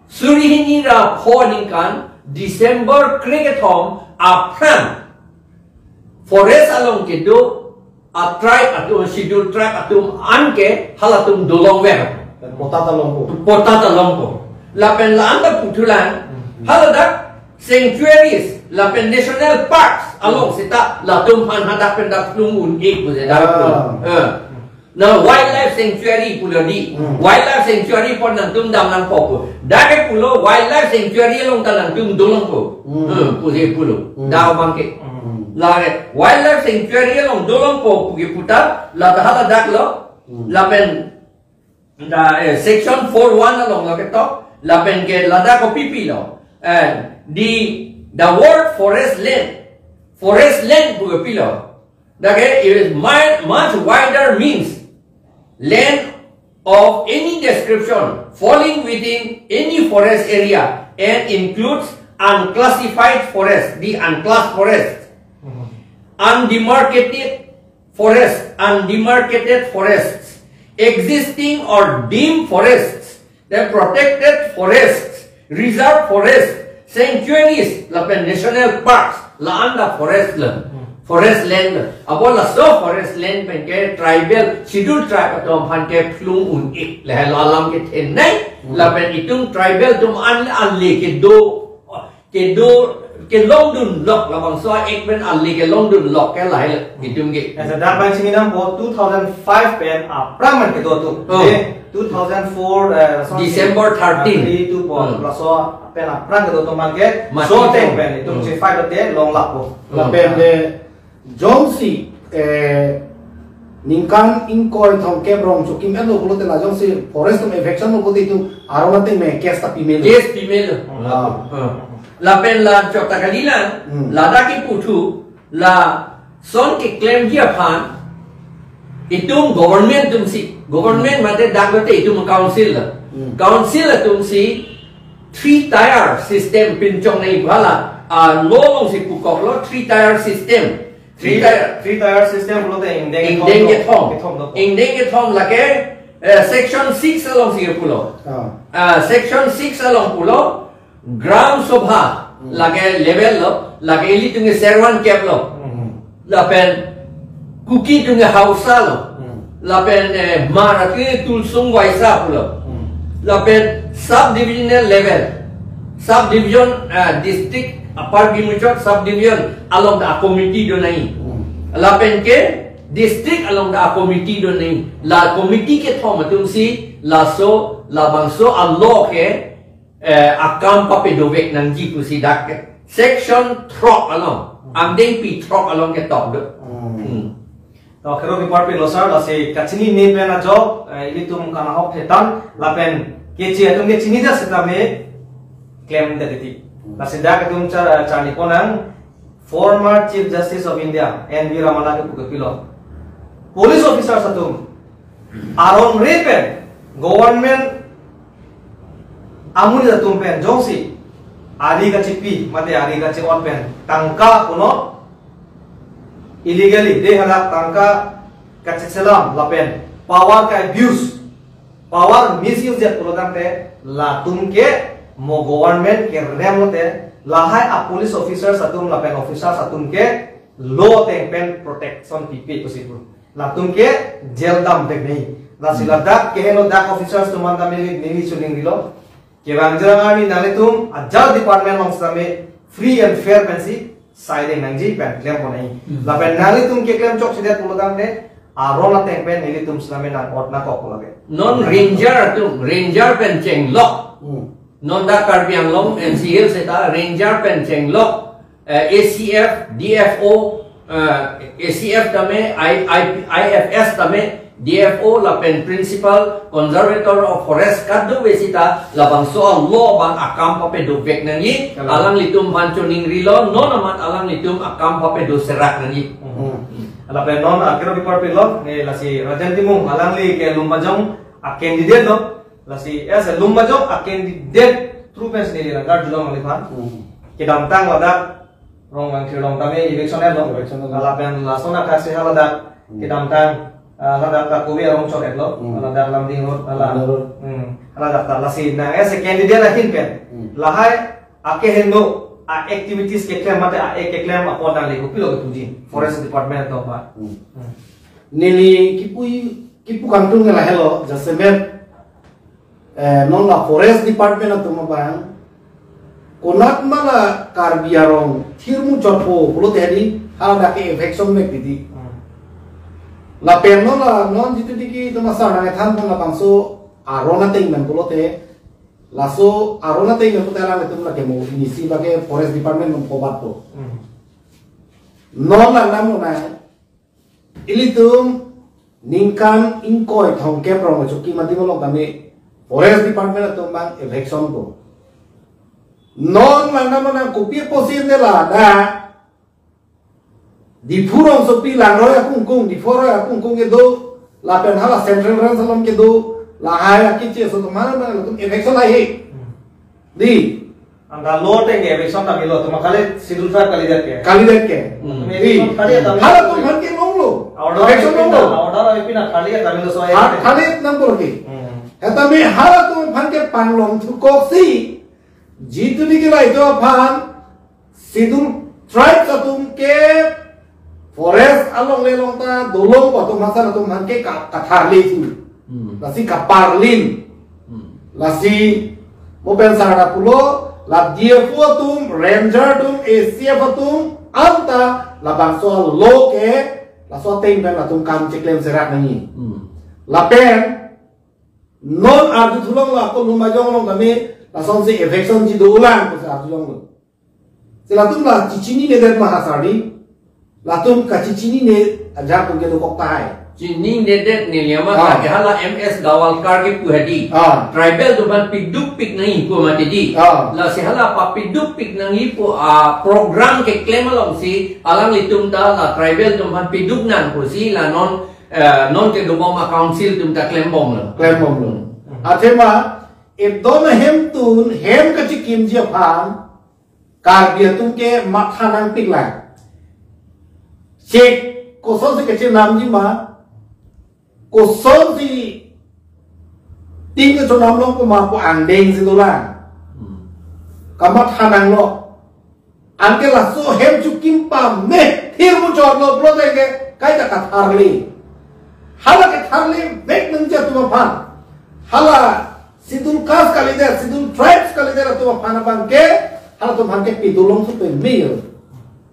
suri hini ra pho ningkan, December krekethom aphrang forest along kedo a-tribe atum, schedule tribe atum an ke halatum dolongver. Patta ta longpo. Patta ta longpo. Lapen la-an ta puthulang, Hmm. haladak sanctuaries, lapen national parks along seta latum aphan hadak pen dak phlung un-e pu je dak Ah. phlung. Eh. Na wildlife sanctuary pulo di. Hmm. Wildlife sanctuary apot nangtum dam nangpo pu. Dak ke pulo wildlife sanctuary along ta nangtum dolongpo. Hmm. Eh, pu je pulo. Hmm. Dak abang ke. Hmm. Lake wildlife sanctuary along dolongpo pu ke puta, la ta haladak lo. Hmm. Lapen da, eh, section four one along lo ketok, lapen ke ladak kopi pilo. Eh, the, the word forest land, forest land pu ke pilo. Dak ke it is mi-, much wider means land of any description falling within any forest area and includes unclassified forest, the unclassed forest, Mhm. undemarcated forest, undemarcated forests, existing or deemed forests, then protected forests, reserve forests, sanctuaries, lapen national parks, la-an ta forest lo, Hmm. forest land lo. Abo laso forest land pen ke tribal, schedule tribe atum aphan kephlung un-e, lahelo alam kethenei, Hmm. lapen itum tribal atum an ale kedo, kedo, kelongdun lok, labangso act pen ale kelongdun lok ke lahelo, itum ke. Asa dak pen chini nangpo two thousand five pen aphrang man kedo atum. Oh. Eh, two thousand four, eh, laso December thirteen. April two po, Hmm. laso pen aphrang kedo atum abang ke, Mati so ateng pen, itum Hmm. chifai lote longlappo. Hmm. Lapen de, jongsi, eh, ningkan ingkoi thomkep rong chokim-etlo pulote la jongsi forest atum eviction lo pulote itum aron ateng me case ta pimelo. Case pimelo. Ah. Hmm. Lapen la chot ta kalilang, Hmm. ladak keputhu, lason keklemji aphan, itum government atumsi, government mate dak lote itum council la. Hmm. Council atumsi three tier system pinchong nangji pu hala, ah, law alongsi pukoklo three tier system. Three Three, tier. three tier system pulote ingdeng Ingdeng kethom, kethom. kethom do. Ingdeng kethom lake, eh, section six alongsi pulo. Ah. Ah, section six along pulo, Gram Sabha, Hmm. lake level lo, lake ilitum ke servan kep lo. Hmm. Lapen Kuki atum ke Hausa lo. Hmm. Lapen, eh, Hmar atum ke Tulusung Waisa pulo. Hmm. Lapen subdivisional level. Subdivision, eh, district, Upper Bhimachak subdivision along ta committee do nangji. Hmm. Lapen ke district along ta committee do nangji. La committee kethom atumsi laso, labangso a-law ke, eh, akam papadovek nangji pusi dak ke. Section throk along, angdengpi throk along ketok do. Hmm. Hmm. To, kero kiparpi lo sir, lasi kachinine pen ajok, eh, ilitum kanahok thetan, lapen keche atum ke chinine setame klemdet titi. Lasi dak itum char-, charli ponnang, former Chief Justice of India, N V Ramana kepu kepilo. Police officers atum, aron re pen, government amonit atum pen, jongsi, ari kachipi, mate ari kachi-ot pen, tangka puno, illegally, de hadak tangka kachiselam lapen power ka-abuse, power misuse det pulotangte latum ke mo government kerem lote lahai a-police officers atum lapen officers atum ke law ateng pen protection pipe pusi pu. Latum ke jail damvek nangji. Lasi Hmm. ladak keheno dak officers atum an tame neli choningrilo. Kevang jera arni nanglitum ajat department along setame free and fair pensi siding nangji pen klem pon nangji. Hmm. Lapen nanglitum keklem chokchedet pulotangte aron ateng pen nelitum setame nang-ot nangkok pu lake. Non ranger atum, ranger pen chenglok. Hmm. Non dak Karbi Anglong N C Hills seta ranger pen chenglok, eh, A C F, D F O, eh, A C F tame, I, I, I F S tame, D F O lapen Principal Conservator of Forest kadokave seta labangso a-law abang akam papedovek nangji. Kalang. Alanglitum aphan choningrilo, non amat alanglitum akam papedoserak nangji. Hmm. Lapen non akero bipar pilo, ne lasi Rajen Timung alangli ke Lumbajong a-candidate lo, lasi, eh, se Lumbajong a-candidate through pen si neli nangkarjulong aliphan. Hmm. Kedamtang ladak Rongvang Khirlong tame election lo. Election lo. Lapen lason akaksi haladak, hmm, kedamtang, ah, ladak ta kove arong chot-et lo. Hmm. Ladak Lumding Road, hala. Lumding Road. Hmm. Haladak ta lasi nang as a candidate ahin pen. Hmm. Lahai akeheno a-activities keklem mate a-act keklem apot nangli kopilo kepuji Forest Department atum aphan. Hmm. Hmm. Neli kipu, kipu kangtung ke lahelo, jasemet, eh, non la Forest Department atum abang, konat ma la Karbi arong thirmu chotpo pulote hadi, haladak ke eviction mek didi. Hmm. Lapen non la, non jitu diki atum asar nangkethan pon labangso aron ateng pen pulote, laso aron ateng pen pulote alanglitum lake mo, nisi bake Forest Department nang kobat po. Hmm. Non la nam lo nang, ilitum ningkan ingkoi thomkep rong choki mati molong kami Forest Department atum abang eviction po. Non la nam lo nang kopi pusi ne ladak Diphu rongsopi Langroi akungkung, Diphu Roi akungkung kedo, lapen hala Central Range along kedo, lahai akeche aso atum mana mana atum eviction lahai. Hmm. Di. Anke law ateng ke eviction ta melo, atum kali Scheduled Tribe kalidet ke. Kalidet ke. Hmm. Di. Eviction kali ta melo. Halatum aphan ke longlo. Order eviction longlo. Order api na kali ta melo so. Ha, kali nang polo ke. Hmm. Hetame halatum aphan ke panglong thukoksi, jitu diki la itum aphan Scheduled Tribes atum ke forest along le along ta dolong atum hasan atum aphan ke ka-, katharle thu. Hmm. Lasi kaparlin. Hmm. Lasi mo pen sar ta pulo, la D F O atum, ranger atum, A C F atum, anta labangso law ke, laso ateng pen latum kam cheklem serak nangji. Hmm. Lapen, non arju thulong la ako Lumbajong along kami, lasonsi eviction ji dolang, pusi arjulonglo. Si latum la chechininedet ma ha sar di, latum kachechinine ajak atum ke dokok tahai. Chininedet neli amat. Ah. Lake hala M S Gawalkar kepu hadi. Ah. Tribal atum aphan piduk pik nangji pu mati di. Ah. Lasi hala papiduk pik nangji pu a-program keklem alongsi alanglitum ta la tribal atum aphan piduk nang pusi la non, eh, non kedobom a-council atum ta klembomlo. Klembomlo. Hmm. Athema, edon ahemtun, hem kachekimji aphan, Karbi atum ke matha nangpiklang. Chek, kosonsi kachenamji ma, kosonsi ting kachonam longpo ma pu angdengsi dolang. Hmm. Kamatha nanglo. Anke laso hem chukim pame thirmu chotlo pulote ke kaita katharle. Hala ketharlevek nangji atum aphan. Hala Scheduled Caste kalidet, Scheduled Tribes kalidet atum aphan abang ke, halatum aphan ke pidolong supe mir.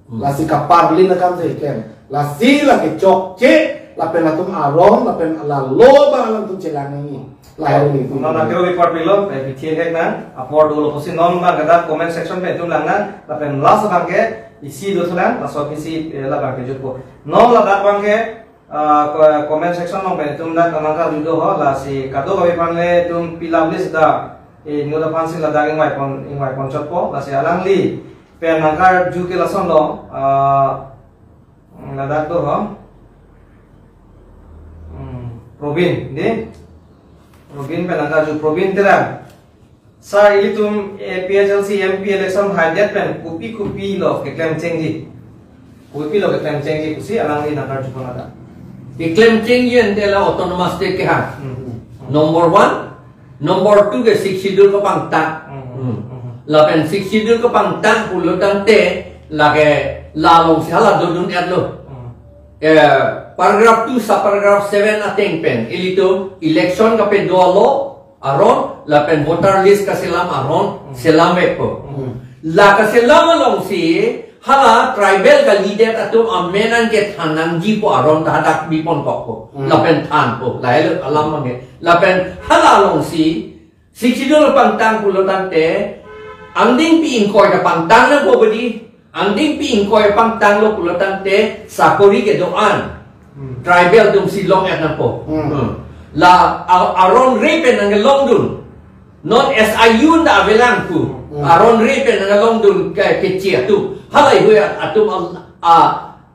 Hmm. Lasi kaparlin akam si ken. Lasi lake chokche, lapen latum aron, lapen la law abang alangtum chelang nangji. Lahai ni. Non akero bipar pilo, eh, pithin hek nang, apor dolo pusi non abang kata comment section pen itum lang nang, lapen last abang ke isi do thulang, laso isi, eh, labang ke jutpo. Non ladak abang ke, ah, ko-, comment section along pen itum dak nangkarju do ho, lasi kadokave aphan le itum pilap list da, eh, inut aphan si ladak ingvai pon, ingvai pon chotpo, lasi alangli pen nangkarju ke lasonlo, ah, ladak do ho. Hmm, Probin, di? Probin pen nangkarju, Probin Terang. Sir, ilitum A P H L C M P election haidet pen kopi kopilo keklem chengji? Kopilo keklem chengji pusi alangli nangkarju pon ladak. Keklem chengji ante la autonomous state ke ha. Hmm. Number one, number two ke Sixth Schedule kepangtang. Hmm. Hmm. Hmm. Lapen Sixth Schedule kepangtang pulo tangte lake la alongsi hala dodun-etlo. Hmm. Eh, paragraph two, subparagraph seven ateng pen ilitum election kapedo alo aron, lapen voter list kaselam aron, hmm, selamvekpo. Hmm. La kaselam alongsi hala tribal kalidet atum amen an kethan nangji pu aron ta hadak biponkokpo. Hmm. Lapen thanpo. Lahelo alam abang ke. Lapen hala alongsi Sixth Schedule pangtang pulo tangte, angdengpi ingkoi ta pangtang nangpo badi, angdengpi ingkoi pangtanglo pulo tangte, sakori kedo-an. Hmm. Tribal atum si long-et nangpo. Hmm. Hmm. La a-, aron re pen nangkelongdun. Non S I U ta avelang pu. Hmm. Aron re pen nangkelongdun ke, keche atum. Halahei atum a, a,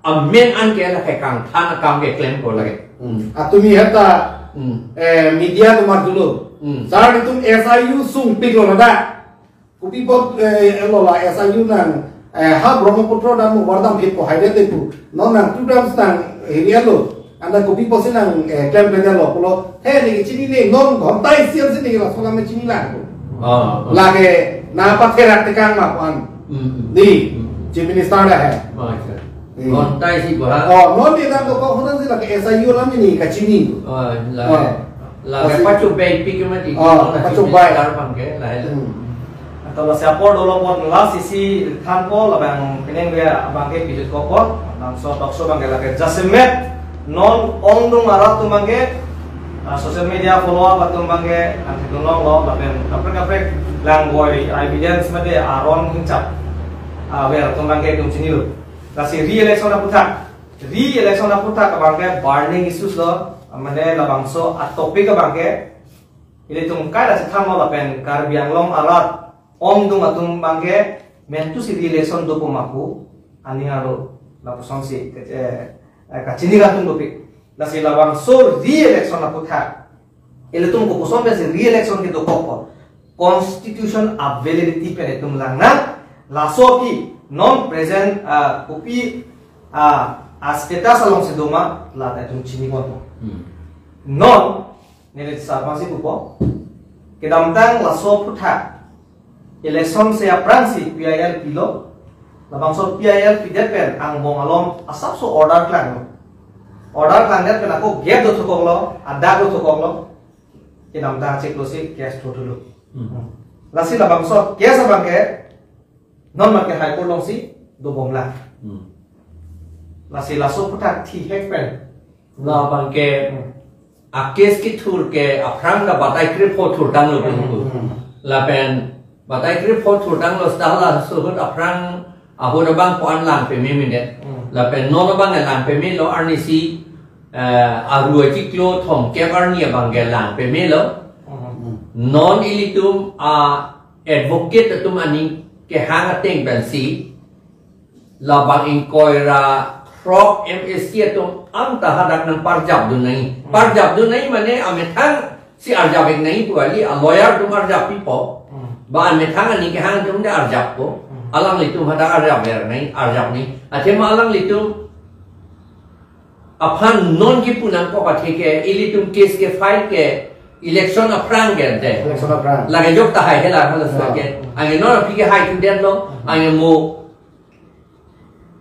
amen an ke lake kangthan akam keklempo lake. Hmm. Atumi heta, Hmm. eh, media atum arjulo. Hmm. Sir, itum S I U sungpiklo na da. Kopi apot, eh, elo la S I U nang, eh, ha Brahmaputra dam mo wardam phit ko haide te pu. Non nang two dams nang hiri elo. Anta kopi apotsi nang, eh, klemkle detlo pulo. He ne chinine non ghonta isi ansi ne laso alam chinine lang. Ah, ah. Lake nangpatherak tekang ma pu an. Hmm, hmm. Di, Hmm. Chief Minister da he. Oh, acha. Hmm. Ghonta isi pu ha? Oh, non ne nang dokok hodan si lake S I U alam ne kachini. Oh, lake, Oh. lake Lasi- pachobei pik mati. Oh, Lake pachobei. Chief Minister abang ke, lahei. Hmm. Anta lasi apor dolo apot lasi si thanpo labang penang dia abang ke pijut kokon, bangso talk show abang ke lake jasemet non ongdung arat atum abang ke, ah, social media follow up atum abang ke, nangkedun longlo, lapen kaprek kaprek langgoi evidence mate aron hinchap, ah, wer atum abang ke itum chinilo. Lasi re-election aputhak, re-election aputhak abang ke burning issues lo, mane labangso a topic abang ke, ilitum kaita si thanlo lapen Karbi Anglong arat ongdung atum abang ke mentu si re-election dopo ma pu aning arlo lapusonsi ke, eh, eh, kachini atum dopik. Lasi labangso re-election aputhak ilitum kopuson pensi re-election kedokokpo. Constitution a validity pen itum langnang, laso aphi non present, ah, kopi, ah, a status alongsi doma lata itum chiniponpo. Hmm. Non, neli sar aphansi pupo. Kedamtang laso aputhak election si aphrangsi P I L pilo. Labangso P I L pidet pen angbong along asapso order klanglo. Order klangdet pen ako gap dothukoklo, adak dothukoklo. Kedamtang chiklo si case thothulo. Hmm. Lasi labangso case abang ke non abang ke High Court alongsi dobomlang. Hmm. Lasi laso aputhak thihek pen. Labang ke Hmm. a case kethur ke aphrang ta batai krepho thurtanglo Hmm. pu. Hmm. Lapen batai krepho thurtanglo seta laso ahut aphrang ahut abang ko-an lang pame mene. Hmm. Lapen non abang lang pamelo arnisi, eh, aru achiklo thomkep arni abang ke lang pamelo. Hmm. Non ilitum a advocate atum aning kehang ateng pensi labang ingkoi ra throk M A C atum anta hadak nangparjapdun nangji. Hmm. Parjapdun nangji mane amethang si arjap-ik nangji pu kali, a lawyer atum arjappipo. Hmm. Ba amethang aning kehang atum ta arjappo. Hmm. Alanglitum hadak arjapver nangji, arjap nangji. Athema alanglitum aphan non kipu nangkok athe ke, ilitum case kefile ke election aphrang ke ante. Election aphrang. Lake jok tahai hela halaso Hmm. ke. Anke non aphi kehai thudetlo, Hmm. anke mo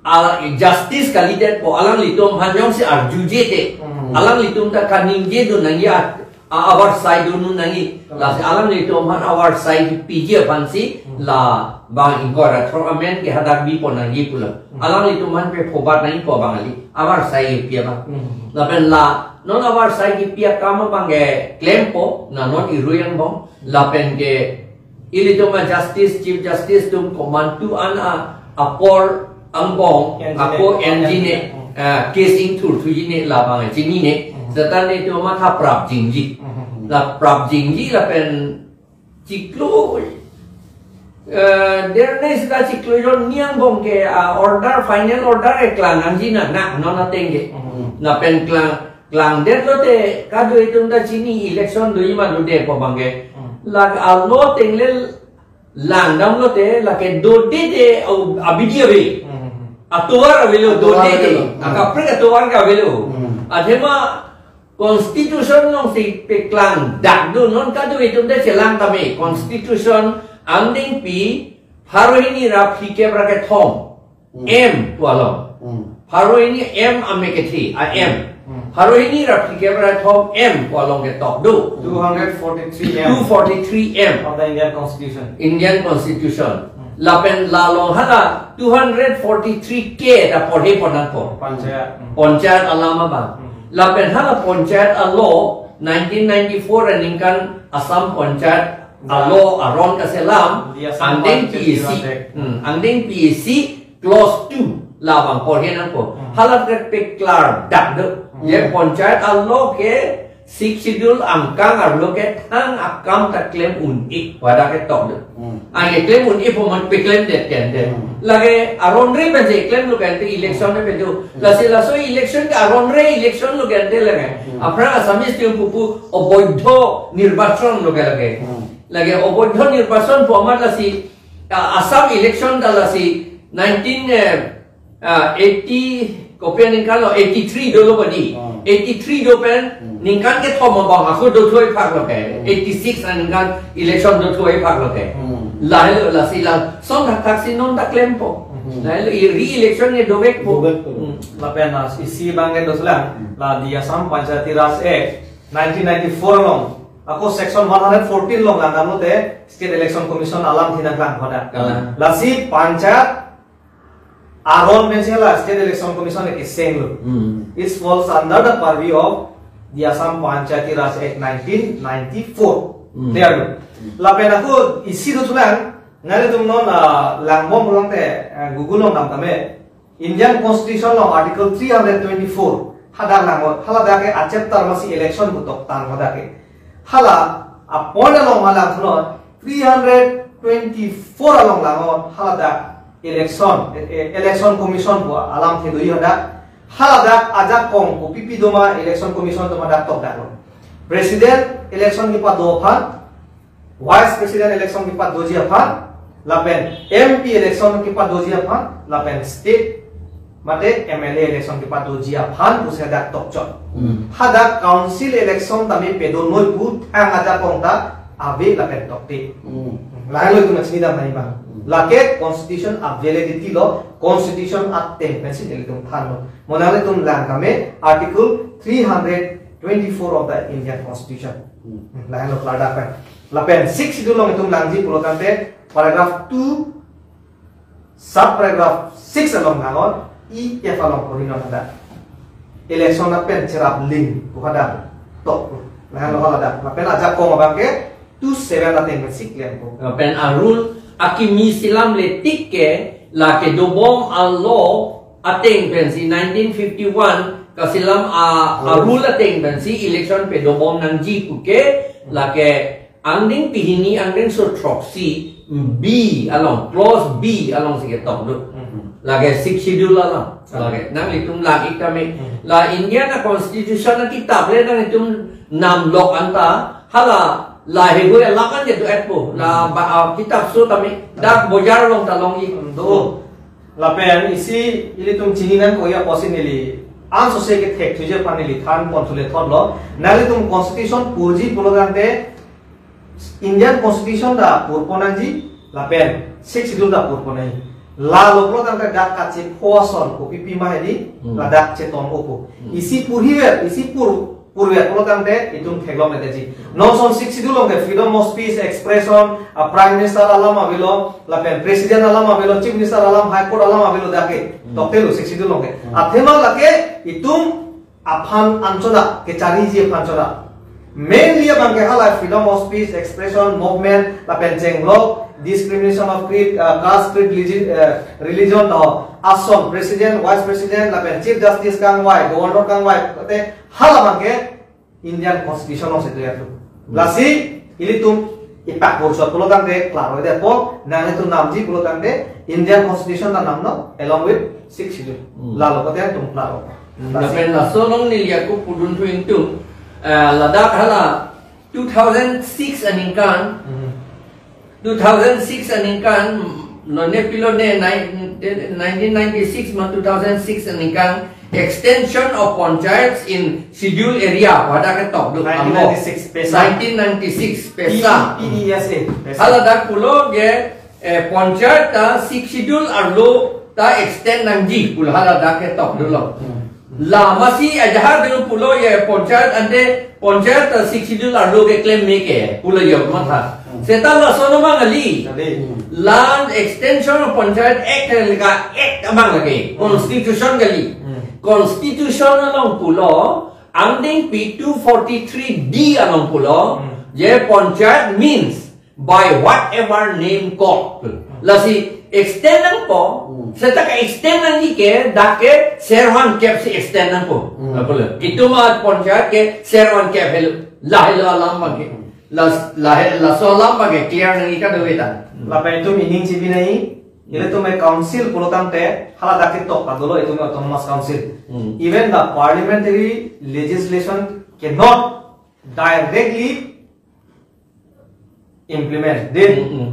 a justice kalidetpo, alanglitum aphan jongsi arjuje te. Hmm. Alanglitum ta kaningjedun nangji a, a, avarsai dun nangji. Hmm. Lasi alanglitum aphan avarsai kipiji aphansi Hmm. labang ingkoi ra throk amen ke hadak bipon nangji pulo. Hmm. Alanglitum aphan pe phobat nangjipo bang kali. Avarsai kipi abang. Hmm. Lapen la non avarsai kipi akam abang ke klempo, na non irui angbong. Lapen ke ilitum a justice, Chief Justice atum komantu an a apor angbong, N G ne, ako N G ne, N G ne. Ah, case ingthur thuji ne labang chinine. Hmm. Seta netum matha prapjinji. Hmm. La prapjinji lapen chiklo, eh, der ne seta chiklo jon ni angbong ke, ah, order, final order ke klang nangji na, na, non ateng ke. Hmm. Lapen klang, klangdetlo te, kadokave atum ta chini election doji ma dodepo abang ke. Hmm. Lake alo ateng le langdamlo te, lake dode te, au, abidi ave. Hmm. Atovar avelo, Atovar dode te. Avelo. Hmm. Akaprek atovar ke avelo. Hmm. Athema constitution alongsi peklangdakdun, non kadokave atum ta chelang tame. Constitution angdengpi pharo hini ra phlikep ra kethom. Hmm. M pu along. Hmm. Pharo hini M ame kethe, a M. Hmm. Pharo hini ra phlikep ra kethom M pu along ketok do. Two hundred forty-three M. Two forty-three M. Of the Indian Constitution. Indian Constitution. Hmm. Lapen la along hala two hundred forty-three K ta porhe pon nangpo. Panchayat. Hmm. Panchayat alam abang. Hmm. Lapen hala panchayat a law nineteen ninety-four aningkan Assam Panchayat Alo aron kaselam, Di Assam angdeng Panchayati P A C, Raj Act. Hmm, angdeng P A C clause two labang porhen nangpo. Hmm. Hala ke pe klardak do. Hmm. Ye panchayat alo ke Sixth Schedule angkang arlo ke thang akam ta klem un-e, pada ketok do. Hmm. Anke klem un-e po man pe klemdet ken de. Hmm. Lake aron re pensi klemlo ken de, election re pen do. Hmm. Lasi laso election ke aron re election lo ken de lake. Hmm. Aphrang Assamese atum pupu oboidho nirbachon lo ke lake. Hmm. Lake oboidho nirbachon pu amat lasi, ah, Assam election ta lasi nineteen, eh, ah, eighty, kopi aningkan lo, eighty-three dolo badi. Hmm. Eighty-three do pen, Hmm. ningkan kethom abang ako dothuai phak lo ke. Hmm. Eighty-six aningkan election dothuai phak lo ke. Hmm. Lahelo lasi lason thakthak si non ta klempo. Hmm. Lahelo i re-election ke dovekpo. Dovekpo. Hmm. Lapen, ah, isi abang ke doslang, Hmm. la Di Assam Panchayati Raj Act nineteen ninety-four along, ako section one hundred fourteen along langdamlote State Election Commission alamthe nangklang hadak. Kalang. Lasi panchayat aron pensi la State Election Commission ke seng lo. Hmm. It falls under the purview of the Assam Panchayati Raj Act nineteen ninety-four. Hmm. Clear lo. Hmm. Lapen ako isi doslang, nanglitum non, ah, langbom pulote, ah, Google along dam tame. Indian Constitution along Article three hundred twenty-four hadak lang, haladak ke a-chapter masi election pu toktang hadak ke. Hala a-point along halang suno, three hundred twenty-four along lang, haladak election, e-, e-, election commission pu alamthe do hadak. Haladak ajakong kopipi doma election commission doma dak tokdak lo. President election kepado aphan, Vice President election kepadoji aphan, lapen M P election kepadoji aphan, lapen state mate M L A election kepadoji aphan pusi dak tokchot. Hmm. Hadak council election tame padonoi pu thang ajakong ta ave lapen tokte. Hmm. Lahelo itum chini dam nai bang. Hmm. Lake constitution a-validity lo, constitution ateng pensi nelitum thanlo. Mo nanglitum lang tame Article three hundred twenty-four of the Indian Constitution. Hmm. Lahelo klardak pen. Lapen Sixth Schedule along itum langji pulo tangte paragraph two, sub paragraph six along nangon, E F along pori non hadak. Election lapen cherap ling pu hadak tok. Lahelo haladak. Lapen ajakong abang ke two seven ateng pensi klempo. Lapen a-rule akimi selam letik ke lake dobom a-law ateng pensi nineteen fifty-one kaselam a, a-rule ateng pensi election padobom nangji puke lake angdeng pehini angdengso throksi B along, clause B alongsi ketok do. Mhm. Lake Sixth Schedule along. Mhm. Lake nanglitum lang-ik tame. Mhm. La Indian a-constitution akitap le nanglitum namlok anta hala lahegoi alam an je do-etpo. La Mhm. ba, ah, kitap so tame dak bojar along ta long-ik do. Mhm. Lapen isi ilitum chini nangkok apotsi neli ansose kethek thuji aphan neli than pon thule thotlo. Nanglitum constitution purji pulo tangte Indian Constitution ta purpon nangji, lapen Sixth Schedule ta purpon nangji. Lalo pulo tangte dak kachepho ason kopipi ma hedi, Hmm. ladak cheton-opo. Hmm. Isi purhiver, isi pur, purver pulo tangte itum theklongledetji. Non ason Sixth Schedule along ke freedom of speech, expression, a Prime Minister alam avelo, lapen President alam avelo, Chief Minister alam, High Court alam avelo dak ke. Hmm. Tokte lo Sixth Schedule along ke. Hmm. Athema lake itum aphan anchot a, kechariji aphan anchot a. Mainly abang ke hala freedom of speech, expression, movement, lapen chenglok, discrimination of creed, uh, caste, creed, religion, uh, religion, uh, ason, president, vice president, lapen chief justice kangvai, governor kangvai, te hala abang ke Indian Constitution alongsi do ya tu. Hmm. Lasi ilitum ipak borsot pulo tangte klaro de po, nanglitum namji pulo tangte Indian Constitution ta namnon along with Sixth Schedule. Hmm. Lalo kote itum klaro. Hmm. Lasi lapen laso along neli ako pudun thu ingtung, eh, ladak hala two thousand six aningkan, Hmm. two thousand six aningkan, lone pilone nine, nineteen ninety-six ma two thousand six aningkan, extension of panchayats in schedule area, pada ketok do. Nineteen ninety-six, PESA. Nineteen ninety-six, PESA. P E S A, PESA. Haladak pulo ke, eh, panchayat ta Sixth Schedule arlo ta extend nangji pulo haladak ketok dolo. Hmm. La masi ajahak dolo pulo ye panchayat ante panchayat ta Sixth Schedule arlo keklem me ke pulo yo matha. Hmm. Seta laso no abang kali. Kali. Land Extension of Panchayat Act leka act abang lake. Hmm. Constitution kali. Hmm. Constitution along pulo angdengpi two forty-three D along pulo. Hmm. Je panchayat means by whatever name called. Lasi extend nangpo, Hmm. seta ke extend nangji ke, dak ke servan kep si extend nangpo. Hmm. Apot le. Itum a panchayat ke servan kep helo, lahelo alam abang ke. Las, lahe, laso alam abang ke clear nangji kadokave ta. Lapen itum ining chibi nangji, ilitum a council pulo tangte, hala dak ketok ta dolo itum autonomous council. Hmm. Even the parliamentary legislation cannot directly implement. Then, Hmm, hmm.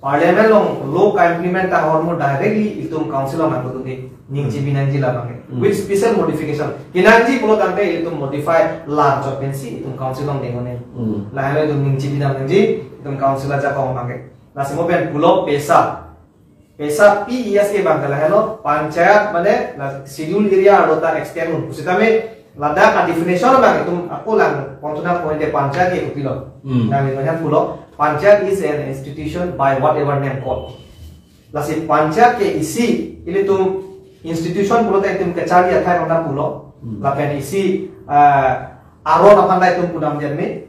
parliament along law ka-implement ta ahormu directly itum council along nangkutun di, ning chibi nangji labang ke. Hmm. With special modification. Kenangji pulo tangte itum modify lar chot pensi itum council along dengkok nangji. Hmm. Lahelo itum ning chibi nangji, itum council ajakong abang ke. Lasi mo pen pulo pesa. Pesa P E S A abang ke lahelo, panchayat mane la schedule area arlo ta extend un. Pusitame ladak a definition abang itum ako lang pontunang point de panchayat ke kopilo. Hmm. Nangli mane pulo, panchayat is an institution by whatever name called. Lasi panchayat ke isi, ilitum institution pulo ta itum kacharli athai ronda pulo. Hmm. Lapen isi, ah, aron aphan ta itum pudam jan me.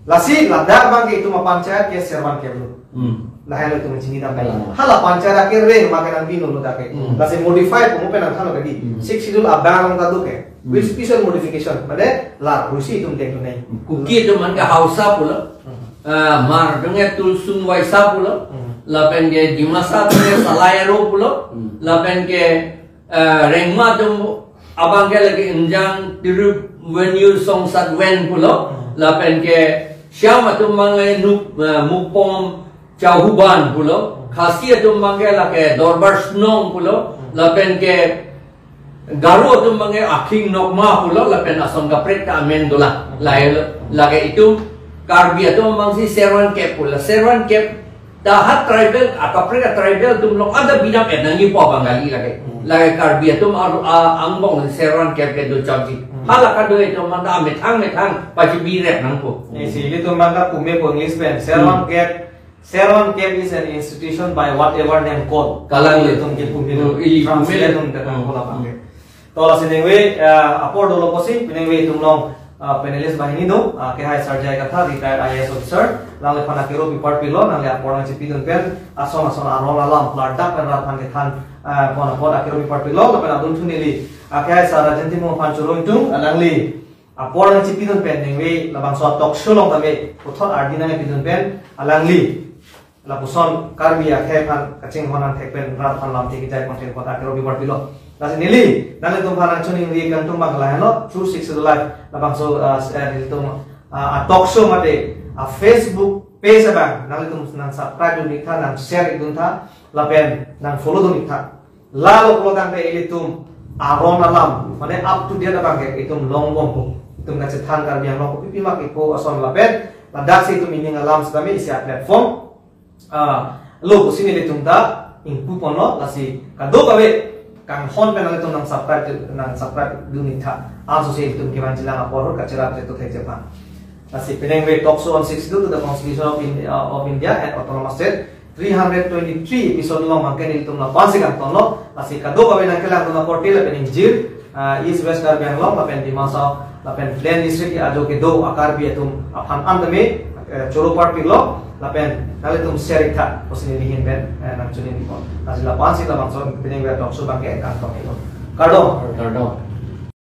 Lasi ladak abang ke itum a panchayat ke servan kep lo. Hmm. Lahelo itum chinidam nangji. Hmm. Hala panchayat akereng ma ke nangpi nolo dak ke. Hmm. Lasi modify pu mo pen nangthanlo ke di. Hmm. Sixth Schedule abang along ta do ke. Hmm. With special modification. Mane la pusi itum dengkok nangji. Kuki atum abang ke Hausa pulo. Hmm. Ah, Hmar atum ke Tuichawng Waisa pulo. Hmm. Lapen ke Dimasa atum ke Salai Aro pulo. Hmm. Lapen ke eh, Rengma atum abang ke lake Injang Tirup Venue Songsat Ven pulo, Hmm. lapen ke Shyam atum abang ke Nuk, eh, Mukpom Chauhuban pulo, Hmm. Khasi atum abang ke lake Dorbar Snong pulo, Hmm. lapen ke Garo atum abang ke Akhing Nokma pulo, lapen ason kaprek ta amen dolang. Hmm. Lahelo, lake itum Karbi atum abang si servan kep pulo, servan kep ta ha tribal, akaprek a tribal atum along ada bidam et nangji pu abang kali lake. Hmm. Lake Karbi atum ar-, a, angbong servan kep ke dochotji. Hmm. Hala kadokave atum abang ta methang methang pachibirep nangpo. Isi ilitum abang ta pume po English pen. Servan Hmm. kep, servan kep is an institution by whatever name called. Kalang le. Itum ke pume Hmm, ili translate pume. Itum ke Hmm. nangpo labang ke. To lasi ningve, ah, apor dolo pusi, ningve itum along, ah, panelist banghini do, ah, Kehai Sir J I Kathar, retired I A S officer, alangliphan akero pipar pilo, nangli apor nangchipidun pen, ason ason aron alam, ladak pen rat aphan kethan, ah, pon apot akero pipar pilo, lapen adun thu neli, ah, Kehai Sir Rajen Timung aphan choro ingtung, alangli apor nangchipidun pen, ningve labangso talk show along tame, puthot ardi nangpidun pen, alangli lapuson Karbi akhei aphan kachinghon angthek pen rat aphan lamthe kejai pangthek apot akero pipar pilo. Lasi neli, nanglitum aphan nangchoningri kangtung abang lahelo, True Sixth Schedule Live, labangso, ah, s-, eh, nelitum, ah, a talk show mate, a Facebook page abang, nanglitum nang subscribe dun iktha, nang share dun tha, lapen nang follow dun iktha. Lalo pulo tangte ilitum aron alam, mane up to date abang ke itum longbom po. Itum kachethan Karbi Anglong kopi pi ma kepu ason lapen, ladak si itum ining alam setame isi a platform, ah, lo pusi nelitum ta ingpu ponlo, lasi kadokave kanghon pen nanglitum nang subscribe, nang subscribe dun iktha. Anso si itum kevan jilang apor ahut kacherap chetu thek chepan. Lasi peningve talk show on Sixth Schedule to the Constitution of India, of India and Autonomous State three hundred twenty-three episode along abang ke nelitum lapu-an si kangtonlo, lasi kadokave nangkelang dun apor tila pen ingjir, ah, East West Karbi Anglong, lapen Dima Hasao, lapen Plain District ajo kedo a Karbi atum aphan an tame, eh, choro parpiklo, lapen nanglitum share iktha, pusi neli ahin pen, eh, nangchoningri pon. Lasi lapu-an si labangso peningve talk show abang ke kangtong iklo. Kardom. Kardom.